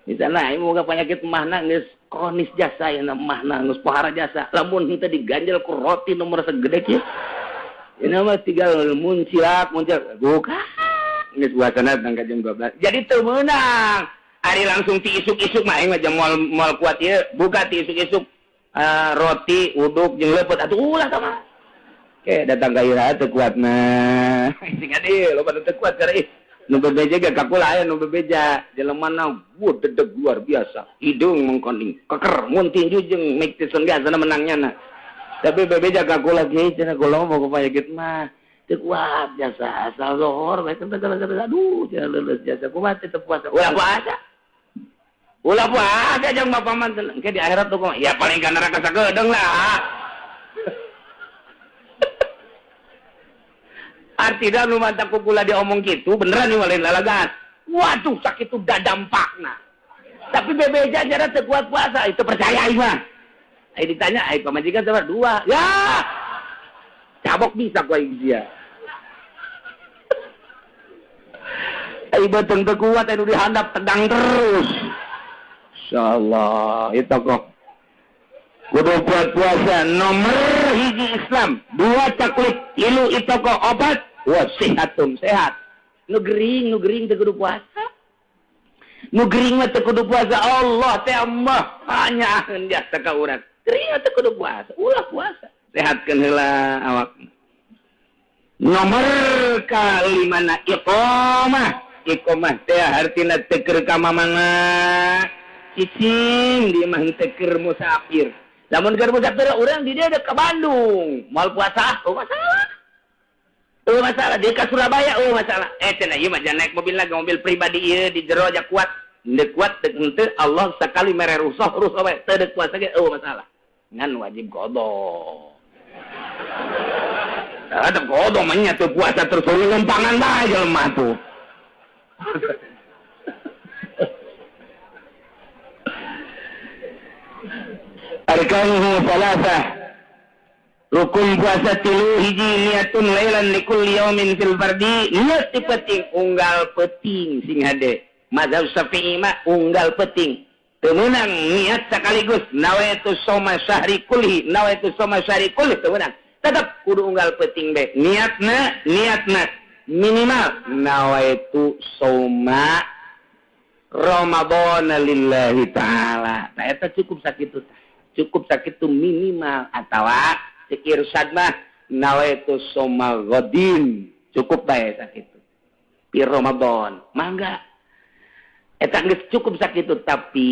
Misalnya ieu moga penyakit mahna geus kronis jasa ya mahna geus pohara jasa. Lamun henteu diganjel ku roti nomor segede kieu. Ini mah tinggal muncilak muncilak buka. Geus puasana datang ke jam 12. Jadi teu meunang. Ari langsung ti isuk-isuk mah aing mah jam moal kuat ieu, buka ti isuk-isuk. Roti uduk jeung leupeut atuh ulah sama. Oke, datang ka ira teu kuat mah. Sing adi loba teu kuat karena ih nu bebeja ge kakula aya nu bebeja jelema na wuh dedeg luar biasa. Hidung mengkoning keker mun tinju jeung Mike Tyson ge asana menangnya na. Tapi bebeja kakula ge cenah kula mah boga penyakit mah teu kuat jasa asal lohor bae teh aduh cenah leuleus jasa kumaha teu puasa. Ulah puasa. Ulah puasa jeung bapak mah engke di akhirat tuh ya paling ka neraka sakedeung lah. Artinya nu mantap ku kula diomong kitu beneran ieu lain lalagan. Waduh sakitu dadampakna. Tapi bebeja jara teu kuat puasa itu percaya ieu mah. Ai ditanya ai pamajikan sabar dua. Ya. Cabok bisa ku aing sia. Ai beuteung teu kuat anu dihandap tegang terus. Insyaallah itu kok kudu kuat puasa nomor hiji Islam, dua taklif, tilu itu kok obat, wa sehatun sehat. Nu gering teu kudu puasa. Nu gering mah teu kudu puasa Allah teh mah hanya jasa ka urang. Gering mah teu kudu puasa, ulah puasa. Sehatkeun heula awak. Nomor kalimana iqamah. Iqamah teh hartina teu keur ka mamana. Cicing di mah teu keur musafir. Lamun keur musafir urang di dieu ka Bandung, moal puasa, oh masalah. Oh masalah dia ka Surabaya, oh masalah. Cenah ieu mah jangan naik mobil lagi, mobil pribadi ieu di jero aja kuat. Henteu kuat teu henteu Allah sakali mere rusuh, rusuh bae teu deuk puasa ge oh masalah. Ngan wajib qada. Ada qada mah nya teu puasa terus lumpangan bae jelema tuh. Arkanuhu salasah. Rukun puasa tilu hiji niatun lailan likulli yaumin fil fardi, niat ti penting unggal penting sing hade. Mazhab Syafi'i mah unggal penting. Teu meunang niat sekaligus nawaitu shauma syahri kulli, nawaitu shauma syahri kulli teu meunang. Tetep kudu unggal penting be. Niatna niatna minimal nawaitu shauma Ramadhana lillahi ta'ala. Nah eta cukup sakitu tah. Cukup sakitu minimal atawa cek irsyad mah nawaitu shauma ghadin cukup bae sakitu. Pi Ramadan mangga eta geus cukup sakitu tapi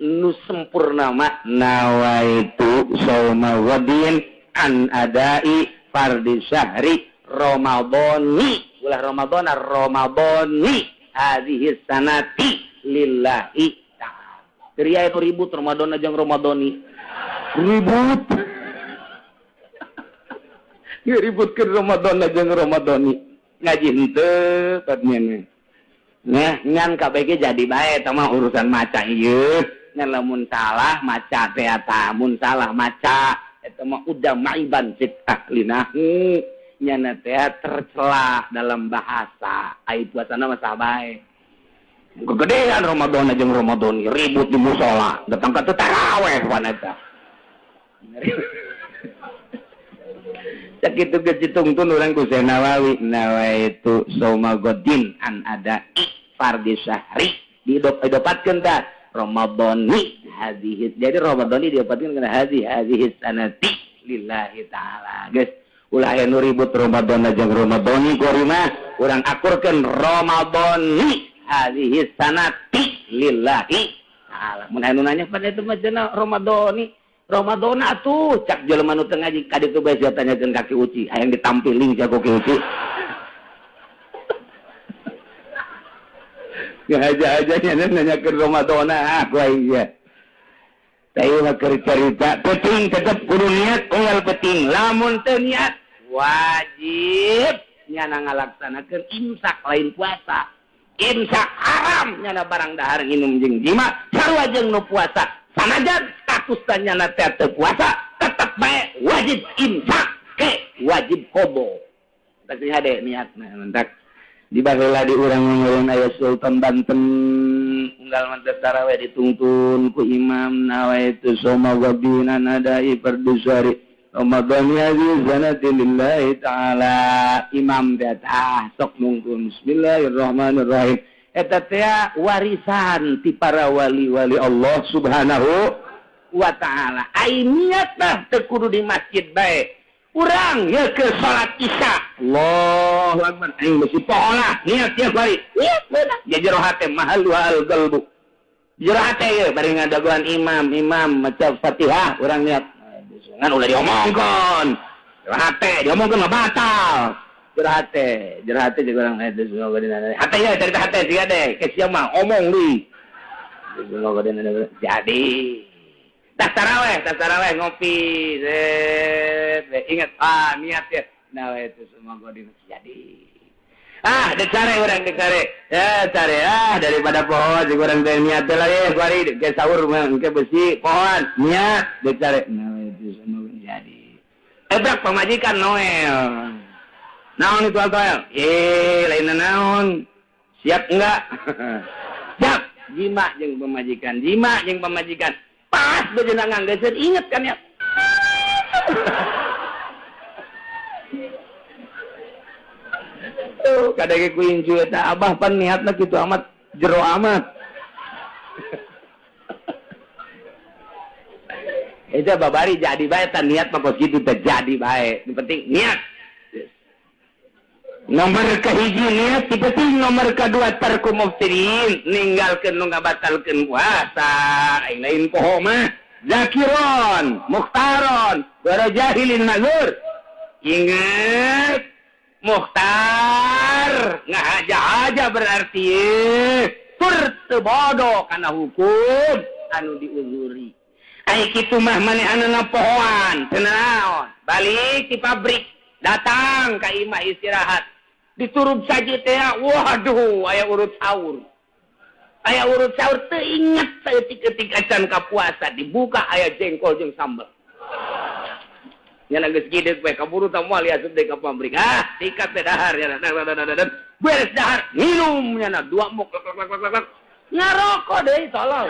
nu sempurna mah nawaitu shauma ghadin an adai fardhi syahri Ramadhani ulah Ramadhana Ramadhani hadhihi sanati lillahi ta'ala. Ria itu ribut Ramadan aja Ramadhani ribut. Ributkeun Ramadan aja Ramadhani ngaji henteu patnya. Nah ngan kabeh jadi bae eta mah urusan maca ieu. Ngan lamun salah maca teh eta mun salah maca eta mah udah maiban fit ahlinahu nyana teh tercela dalam bahasa. Ai puasana mah sah bae. Kegedean Ramadan jeung Ramadhani ribut di musala datang ka taraweh wanita. Sakitu ge ditungtun urang ku Syekh Nawawi nawaitu shauma ghadin an ada fardi syahri didopatkeun tah Ramadhani hadhihi. Jadi Ramadhani diopatkeun kana hadhihi hadhihi sanati lillahi ta'ala. Geus ulah aya nu ribut Ramadan jeung Ramadhani kuari mah urang akurkeun Ramadhani hadhihi sanati lillahi ta'ala. Mun aya nu nanya pada itu mah cenah Ramadhani Ramadhani atuh cak jelema nu teu ngaji ka ditu bae sia tanyakeun ka Ki Uci hayang ditampiling sia ku Ki Uci. Ngaja-aja nya nanyakeun Ramadhani ah ku aing sia. Teh mah keur carita penting tetep kudu niat unggal penting lamun teu niat wajib nyana ngalaksanakeun imsak lain puasa. Imsak haram nyana barang dahar nginum jeung jima sarua jeung nu puasa. Sanajan status nyana teh teu puasa tetep bae wajib imsak ke wajib qobo. Tah hade niatna mentak di baheula di urang ngomongin aya Sultan Banten unggal mantep tarawih dituntun ku imam nawaitu soma wabina nadai fardusari Ramadan hadhihi sanati lillahi ta'ala. Imam teh tah sok nungtun bismillahirrahmanirrahim. Eta teh warisan ti para wali-wali Allah Subhanahu wa ta'ala. Ai niat mah teu kudu di masjid bae. Urang ya ke salat isya. Allahu akbar. Aing mesti pohola niat tiap hari. Niat beunang. Ya jero hate mahalul qalbu. Jero hate ye bari ngadagoan imam, imam maca Fatihah urang niat. Ngan ulah diomongkeun. Jero hate diomongkeun mah batal. Jero hate jeung urang hate ye cerita hate siga deh. Ke sia mah omong deui. Jadi tas taraweh ngopi, ingat ah niat ya. Nah itu semua gua di jadi. Ah, dicare urang dicare. Ya care ah daripada pohon jeung urang teh niat teh lagi kuari ke sahur mah engke besi pohon niat dicare. Nah itu semua jadi. Ebrak pamajikan Noel. Naon itu Noel? Eh, lain naon. Siap enggak? Siap. Jima jeung pamajikan, jima jeung pamajikan. Pas bejenang nganggeseun inget kan ya. Tuh kadang ku incu eta abah pan niatna kitu amat jero amat. Eta babari jadi bae tan niat mah kos kitu teh jadi bae. Nu penting niat. Nomor kahiji niat, penting nomor kedua tarku muftirin, ninggalkeun nu ngabatalkeun puasa. Aing lain poho mah. Zakiron, mukhtaron, bara jahilin mazur. Ingat mukhtar ngahaja-haja berarti tur teu bodoh kana hukum anu diuzuri. Ai kitu mah manehanna pohoan, teu naon. Balik ti pabrik, datang ka imah istirahat. Diturub saja teh, waduh, aya urut sahur. Aya urut sahur teu inget saeutik-eutik acan ka puasa dibuka aya jengkol jeung sambel. Nya geus gideg we kaburu tah moal asup deui ka pabrik. Ah, sikat teh dahar nya. Beres dahar, minum nya dua muk lak lak lak lak. Ngarokok deui tolol.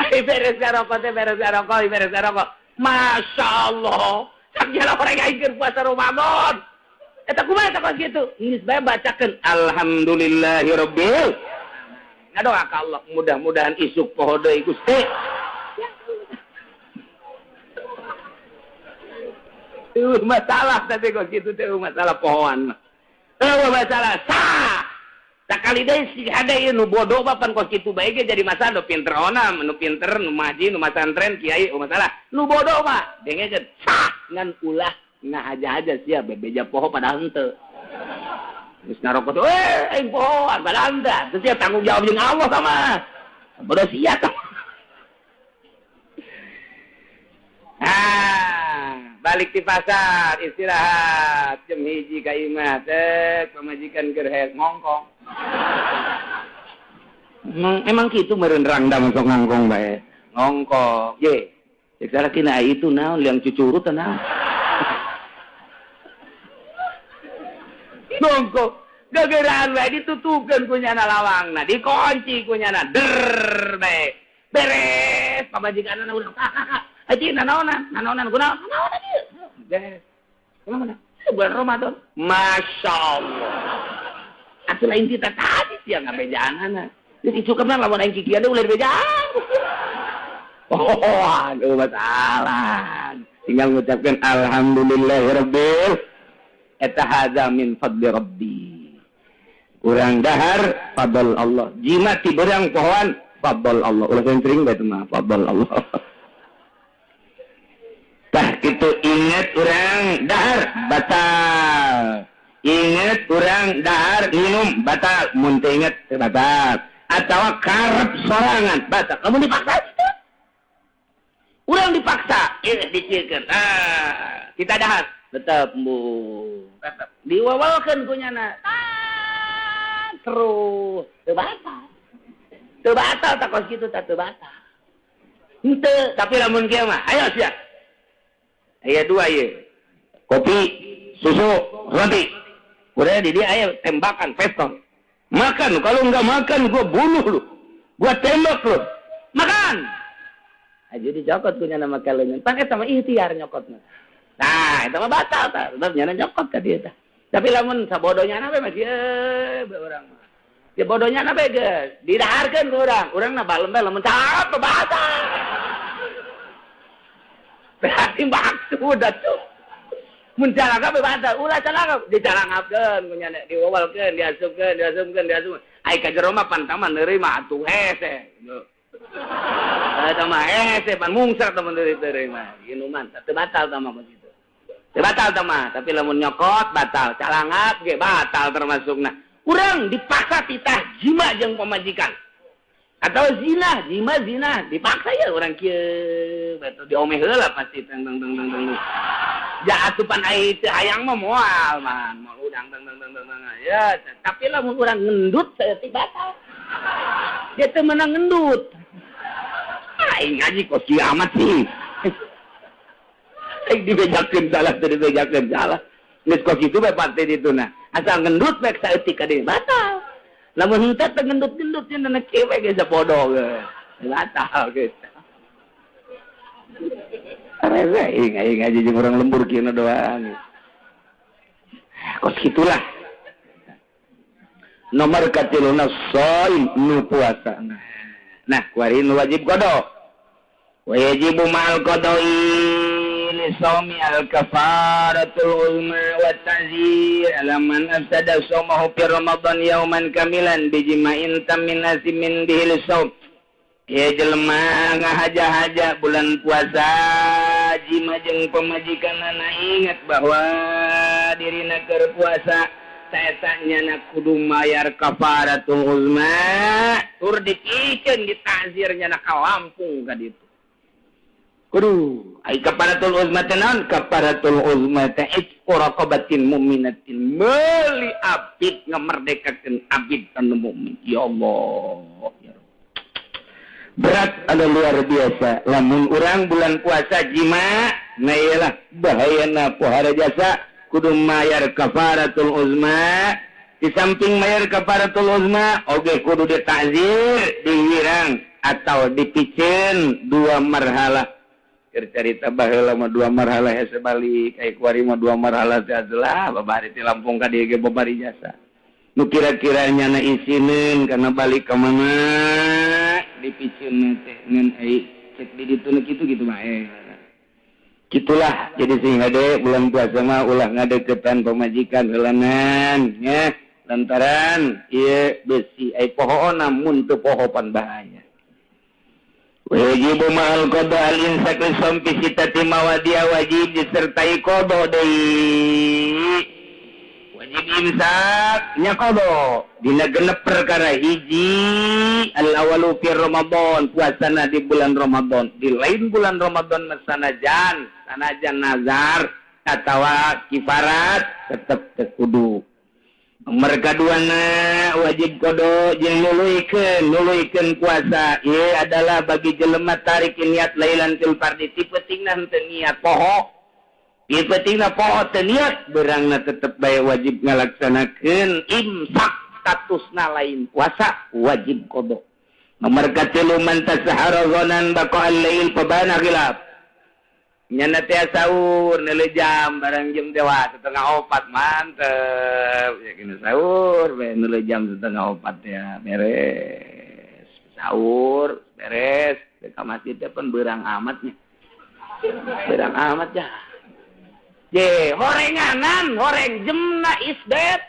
Ai beres ngarokok teh beres ngarokok, beres ngarokok. Masya Allah. Cak jalan orang aing keur puasa Ramadan. Eta kumaha eta kos kitu? Geus bae bacakeun alhamdulillahirabbil. Ngadoa ka Allah mudah-mudahan isuk poho deui Gusti. Masalah teh kos kitu teh masalah pohoan mah. Eueuh masalah sah. Sakali deui si hade ieu nu bodoh mah pan kos kitu bae ge jadi masalah nu pinter ona, nu pinter, nu maji, nu masantren, kiai masalah. Nu bodoh mah dengekeun sah ngan ulah ngahaja-haja sia bebeja poho padahal henteu. Geus ngarokok teh, aing poho padahal henteu. Teu sia tanggung jawab jeung Allah sama. Bodoh sia tah. Ah, balik di pasar istirahat jam 1 ka imah teh pamajikan keur hees ngongkong. Emang kitu meureun rangda masuk ngongkong bae. Ngongkong. Ye. Cek salakina itu naon liang cucurut naon. Ngongkong. Gegeraan bae ditutupkeun ku nyana lawangna, dikunci ku nyana. Der bae. Beres pamajikanna urang. Aji nanaonan, nanaonan kunaon? Nanaonan ieu. Beres. Kumaha? Bulan Ramadan. Masya Allah. Atuh lain kita tadi sih yang ngabejaanana. Geus isukeun lamun aing kikieu ulah dibejaan. Oh, aduh masalah. Tinggal ngucapkan alhamdulillahirabbil eta hadza min fadli rabbi. Urang dahar fadl Allah. Jima ti berang pohoan fadl Allah. Ulah sering bae mah fadl Allah. Tah kitu inget urang dahar batal. Inget urang dahar minum batal. Mun teu inget teu batal. Atawa karep sorangan batal. Kamu dipaksa gitu. Urang dipaksa, ini dicikeun. Ah, kita dahar tetep bu. Tetep diwawalkeun ku nyana. Ah, terus teu batal. Teu batal tak kos kitu tah teu batal. Henteu, tapi lamun kieu mah, ayo sia. Aya dua ieu. Kopi, susu, roti. Udah di dia aya tembakan pistol. Makan, kalau enggak makan gua bunuh lu. Gua tembak lu. Makan. Aja dicokot ku nyana make leungeun. Pan eta mah ikhtiar nyokotna. Nah, eta mah batal tah. Sebab nyana nyokot ka dieu tah. Tapi lamun sabodonya na we mah kieu bae urang mah. Ya bodohnya na bae geus didaharkeun ku urang. Urang na balem bae lamun cap batal. Berarti maksud atuh. Mun calangap batal, ulah calangap dicalangapkeun ku nyana diwawalkeun, diasupkeun, diasupkeun, diasupkeun. Ai ka jero mah pan tama neurima atuh hese. Eta mah hese pan mungsar tah mun deui mah. Inuman teu batal tah mah kitu. Teu batal tah mah, tapi lamun nyokot batal, calangap ge batal termasukna. Urang dipaksa titah jima jeung pamajikan. Atau zina, jima zina, dipaksa ya urang kieu betul diomeh heula pasti teng teng teng teng teng. Ja atupan ai teu hayang mah moal man, moal udang teng teng teng teng. Ya, tapi lamun urang ngendut saeutik batal. Dia teu meunang ngendut. Aing ngaji kos kieu amat sih. Aing dibejakeun salah teu dibejakeun salah. Geus kos kitu bae parte dituna. Asal ngendut bae saeutik ka dieu batal. Lamun henteu teu ngendut-gendut nya na kieu we geus bodoh ge. Batal gitu. Rese aing aing ngaji jeung urang lembur kieu doang. Kos kitulah. Nomor katiluna shaim nu puasa. Nah, kuari nu wajib qada. Wa yajibu ma'al qada'i li shaumi al kafaratul uzma wa ta'zir ala man afsada shaumahu fi ramadan yauman kamilan bijima'in tammin asimin bihi lishaum. Ya jelema ngahaja-haja bulan puasa jima jeung pamajikanana ingat bahwa dirina keur puasa saeta nyana kudu mayar kafaratul uzma tur dipikeun ditazir nyana ka Lampung ka ditu. Kudu ai kafaratul uzma teh naon? Kafaratul uzma teh itqu raqabatin mu'minatin, meuli abid ngamerdekakeun abid anu mukmin. Ya Allah, ya Rabb. Berat anu luar biasa lamun urang bulan puasa jima. Nah, iyalah bahayana pohara jasa kudu mayar kafaratul uzma. Di samping mayar kafaratul uzma oge kudu ditazir, dihirang atau dipicen dua marhalah. Keur carita baheula mah dua marhalah hese balik, ai kuari mah dua marhalah teh adalah babari ti Lampung ka dieu ge babari jasa. Nu kira-kira nyana isineun kana balik ka mana dipiceun teh ngan ai cek di ditu nu kitu kitu mah gitulah. Jadi sing hade bulan puasa mah ulah ngadeukeutan pamajikan heulanan nya, lantaran ieu besi ai pohoona mun teu poho pan bahaya. Wajib ma'al qada al imsak li fi sittati mawadi'a, wajib disertai qada deui. Wajib imsak nya qada dina genep perkara. Hiji, al awalu fi Ramadan, puasana di bulan Ramadan. Di lain bulan Ramadan mah sanajan sanajan nazar atawa kifarat tetep teu kudu. Nomor kaduana wajib qada jeung nuluykeun nuluykeun puasa ieu adalah bagi jelema tarik niat lailan fil fardi, ti peutingna henteu niat poho, ti peutingna poho teu niat, beurangna tetep bae wajib ngalaksanakeun imsak, statusna lain puasa, wajib qada. Nomor katilu, man tasahara dhannan baqa al-lail fabana khilaf. Nyana teh sahur neuleuh jam barang jam teh wah 3:30, mantep ya kena sahur we, neuleuh jam 3:30 ya beres sahur, beres ke masjid teh pun berang amatnya, berang amat ya. Je horenganan horeng jemna isdet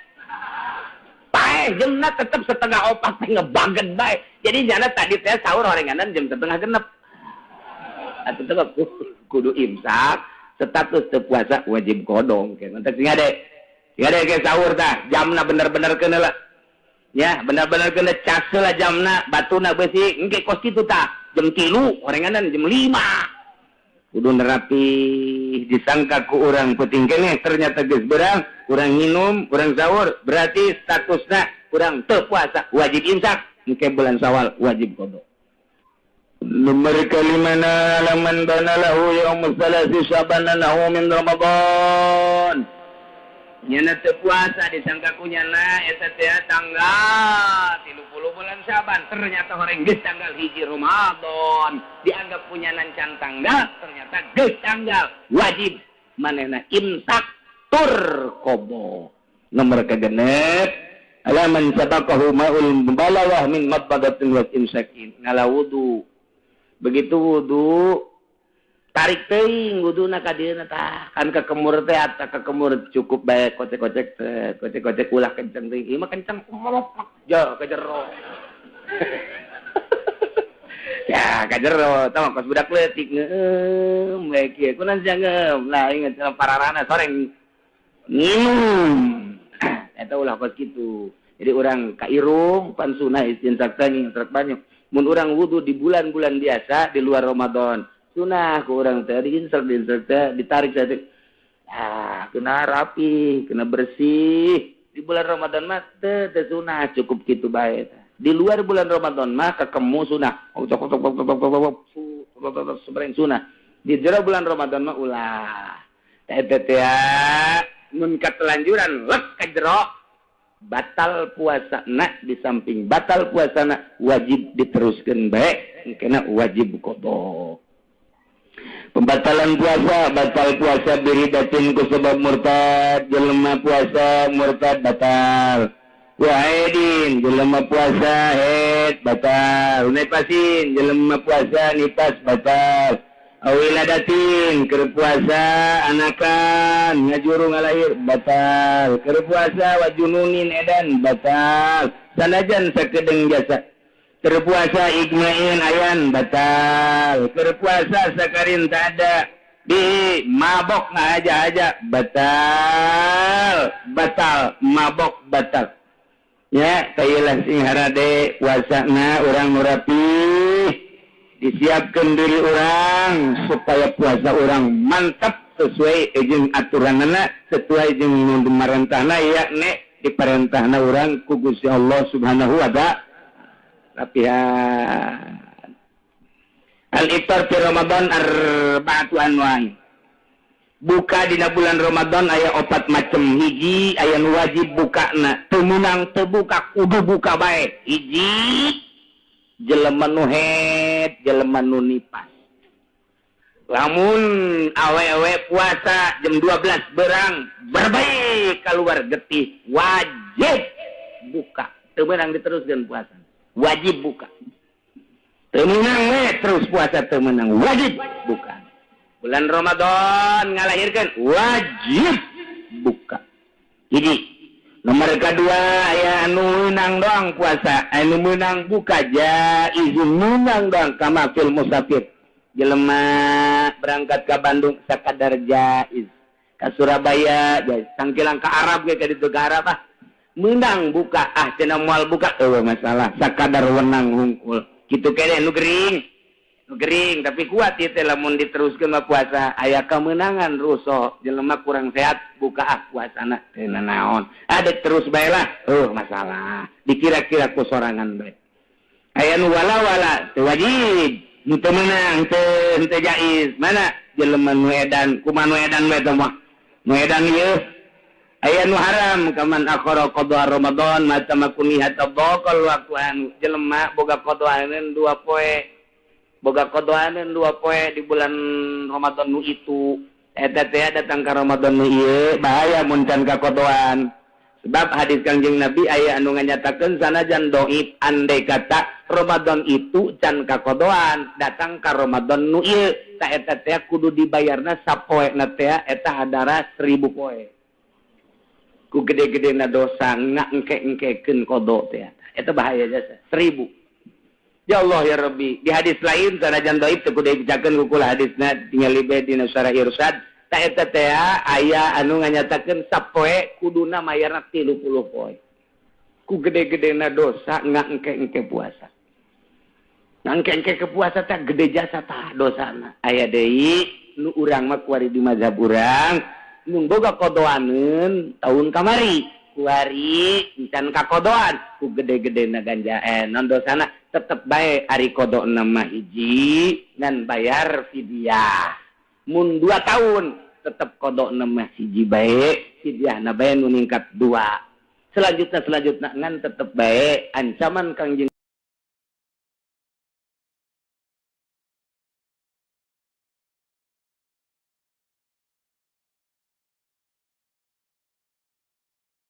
paeh jemna tetep 3:30 teh ngebaget bae. Jadi nyana tadi teh sahur horenganan jam 5:30 atuh tetep kudu imsak, status teu puasa wajib kodong. Ke mantap sing ade sing ade ke sahur tah jamna bener-bener keuna lah ya, bener-bener kena cas lah jamna, batuna besi engke kos kitu tah jam 3 horenganan jam 5 kudu nerapi. Disangka ku urang penting keneh, ternyata geus berang urang minum, urang sahur, berarti statusna urang teu puasa, wajib imsak, engke bulan Syawal wajib kodok. Nomor kalimana laman bana lahu yaum salasi syaban anahu min Ramadan. Nyana teu puasa disangka ku nyana eta teh tanggal 30 bulan Syaban, ternyata horeng geus tanggal 1 Ramadan, dianggap punya can tanggal, ternyata geus tanggal, wajib manehna imsak tur qodo. Nomor kagenep alaman sabaqahu ma'ul mubalawah min madbadatin wa imsakin, ngala wudu, begitu wudu tarik teuing wuduna ka dieuna tah kan kekemur teh ata kekemur cukup bae kocek-kocek teh kocek-kocek ulah kenceng teuing, ieu mah kenceng melok ja ka jero ya ka jero tah kos budak leutik ngeum bae kieu kunaon sia ngeum lah inget pararana soreng nginum eta ulah kos kitu. Jadi urang ka irung pan sunah istinsak teh ngintrek banyak. Mun urang wudu di bulan-bulan biasa di luar Ramadan sunah ku urang teh diinsek diinsek teh ditarik teh ah kena rapi kena bersih. Di bulan Ramadan mah teh teh sunah cukup kitu bae. Di luar bulan Ramadan mah kekemu sunah cok cok cok cok cok cok sebereng sunah. Di jero bulan Ramadan mah ulah teh teh teh mun katelanjuran lek ka jero batal puasa nak, di samping batal puasa nak wajib diteruskan baik kena wajib qada. Pembatalan puasa, batal puasa biridatin ku sebab murtad, jelema puasa murtad batal. Wahidin jelema puasa haid batal. Nipasin jelema puasa nipas batal. Awiladatin keur puasa anakan ngajuru ngalahir batal. Keur puasa wajununin edan batal. Sanajan sakedeng jasa. Keur puasa igmain ayan batal. Keur puasa sakarin tak ada di mabok ngaja-aja batal. Batal mabok batal. Ya kayelah sing harade puasana urang nu rapih, disiapkan diri orang supaya puasa orang mantap sesuai jeung aturanana, sesuai jeung marentahna, yakni diparentahna urang ku Gusti Allah Subhanahu wa ta'ala. Rapihan al-iftar fi Ramadan arba'atu anwa'i. Buka dina bulan Ramadan aya 4 macam. Hiji aya nu wajib bukana, teu meunang teu buka kudu buka bae. Hiji jelema nu haid, jelema nu nipas. Lamun awewe puasa jam 12 berang berbaik keluar getih wajib buka, teu meunang diteruskeun puasa, wajib buka. Teu meunang we terus puasa teu meunang, wajib buka. Bulan Ramadan ngalahirkeun wajib buka. Jadi nomor kedua aya anu meunang doang puasa, anu meunang buka jaiz meunang doang kama fil musafir. Jelema berangkat ke Bandung sakadar jaiz, ka Surabaya jaiz, tangkilang ka Arab ge ka ditu ka Arab ah meunang buka ah cenah moal buka eueuh masalah sakadar wenang hungkul. Kitu keneh nu gering. Nu gering tapi kuat ieu teh lamun diteruskeun mah puasa aya kemenangan ruso jelema kurang sehat buka ah puasana teu nanaon. Adek terus bae lah masalah dikira-kira ku sorangan bae. Aya nu wala-wala teu wajib, nu teu meunang teu teu jaiz. Mana jelema nu edan kumaha nu edan bae teh mah. Nu edan ieu aya nu haram kaman akhara qada Ramadan mata makuni hatta baqal waktu anu jelema boga qadaan 2 poe. Boga kodoaneun 2 poe di bulan Ramadan nu itu, eta teh datang ka Ramadan nu ieu bahaya mun can kakodoan. Sebab hadis Kangjeng Nabi aya anu nganyatakeun, sanajan doif, andai kata Ramadan itu can kakodoan datang ka Ramadan nu ieu, ta eta teh kudu dibayarna sapoe na teh eta hadara 1000 poe, ku gede-gede na dosa ngangke-engkekeun kodo teh. Eta bahaya jasa 1000. Ya Allah ya Rabbi. Di hadis lain, sanajan doif, teu kudu dibacakeun ku kula hadisna, tinggal bae dina Syarah Irsyad, ta eta teh aya anu nganyatakeun sapoe kuduna mayarna 30 poe, ku gede-gedena dosa ngangke-engke puasa. Ngangke-engke ke puasa teh gede jasa tah dosana. Aya deui nu urang mah kuari di mazhab urang, nu boga kodoaneun tahun kamari, kuari encan kakodoan, ku gede-gede na ganja non dosana tetep bae. Ari kodo mah hiji ngan bayar fidyah. Mun 2 tahun tetep kodo mah hiji bae, fidyah na bae nu ningkat dua. Selanjutnya, selanjutnya, ngan tetep bae ancaman Kangjeng.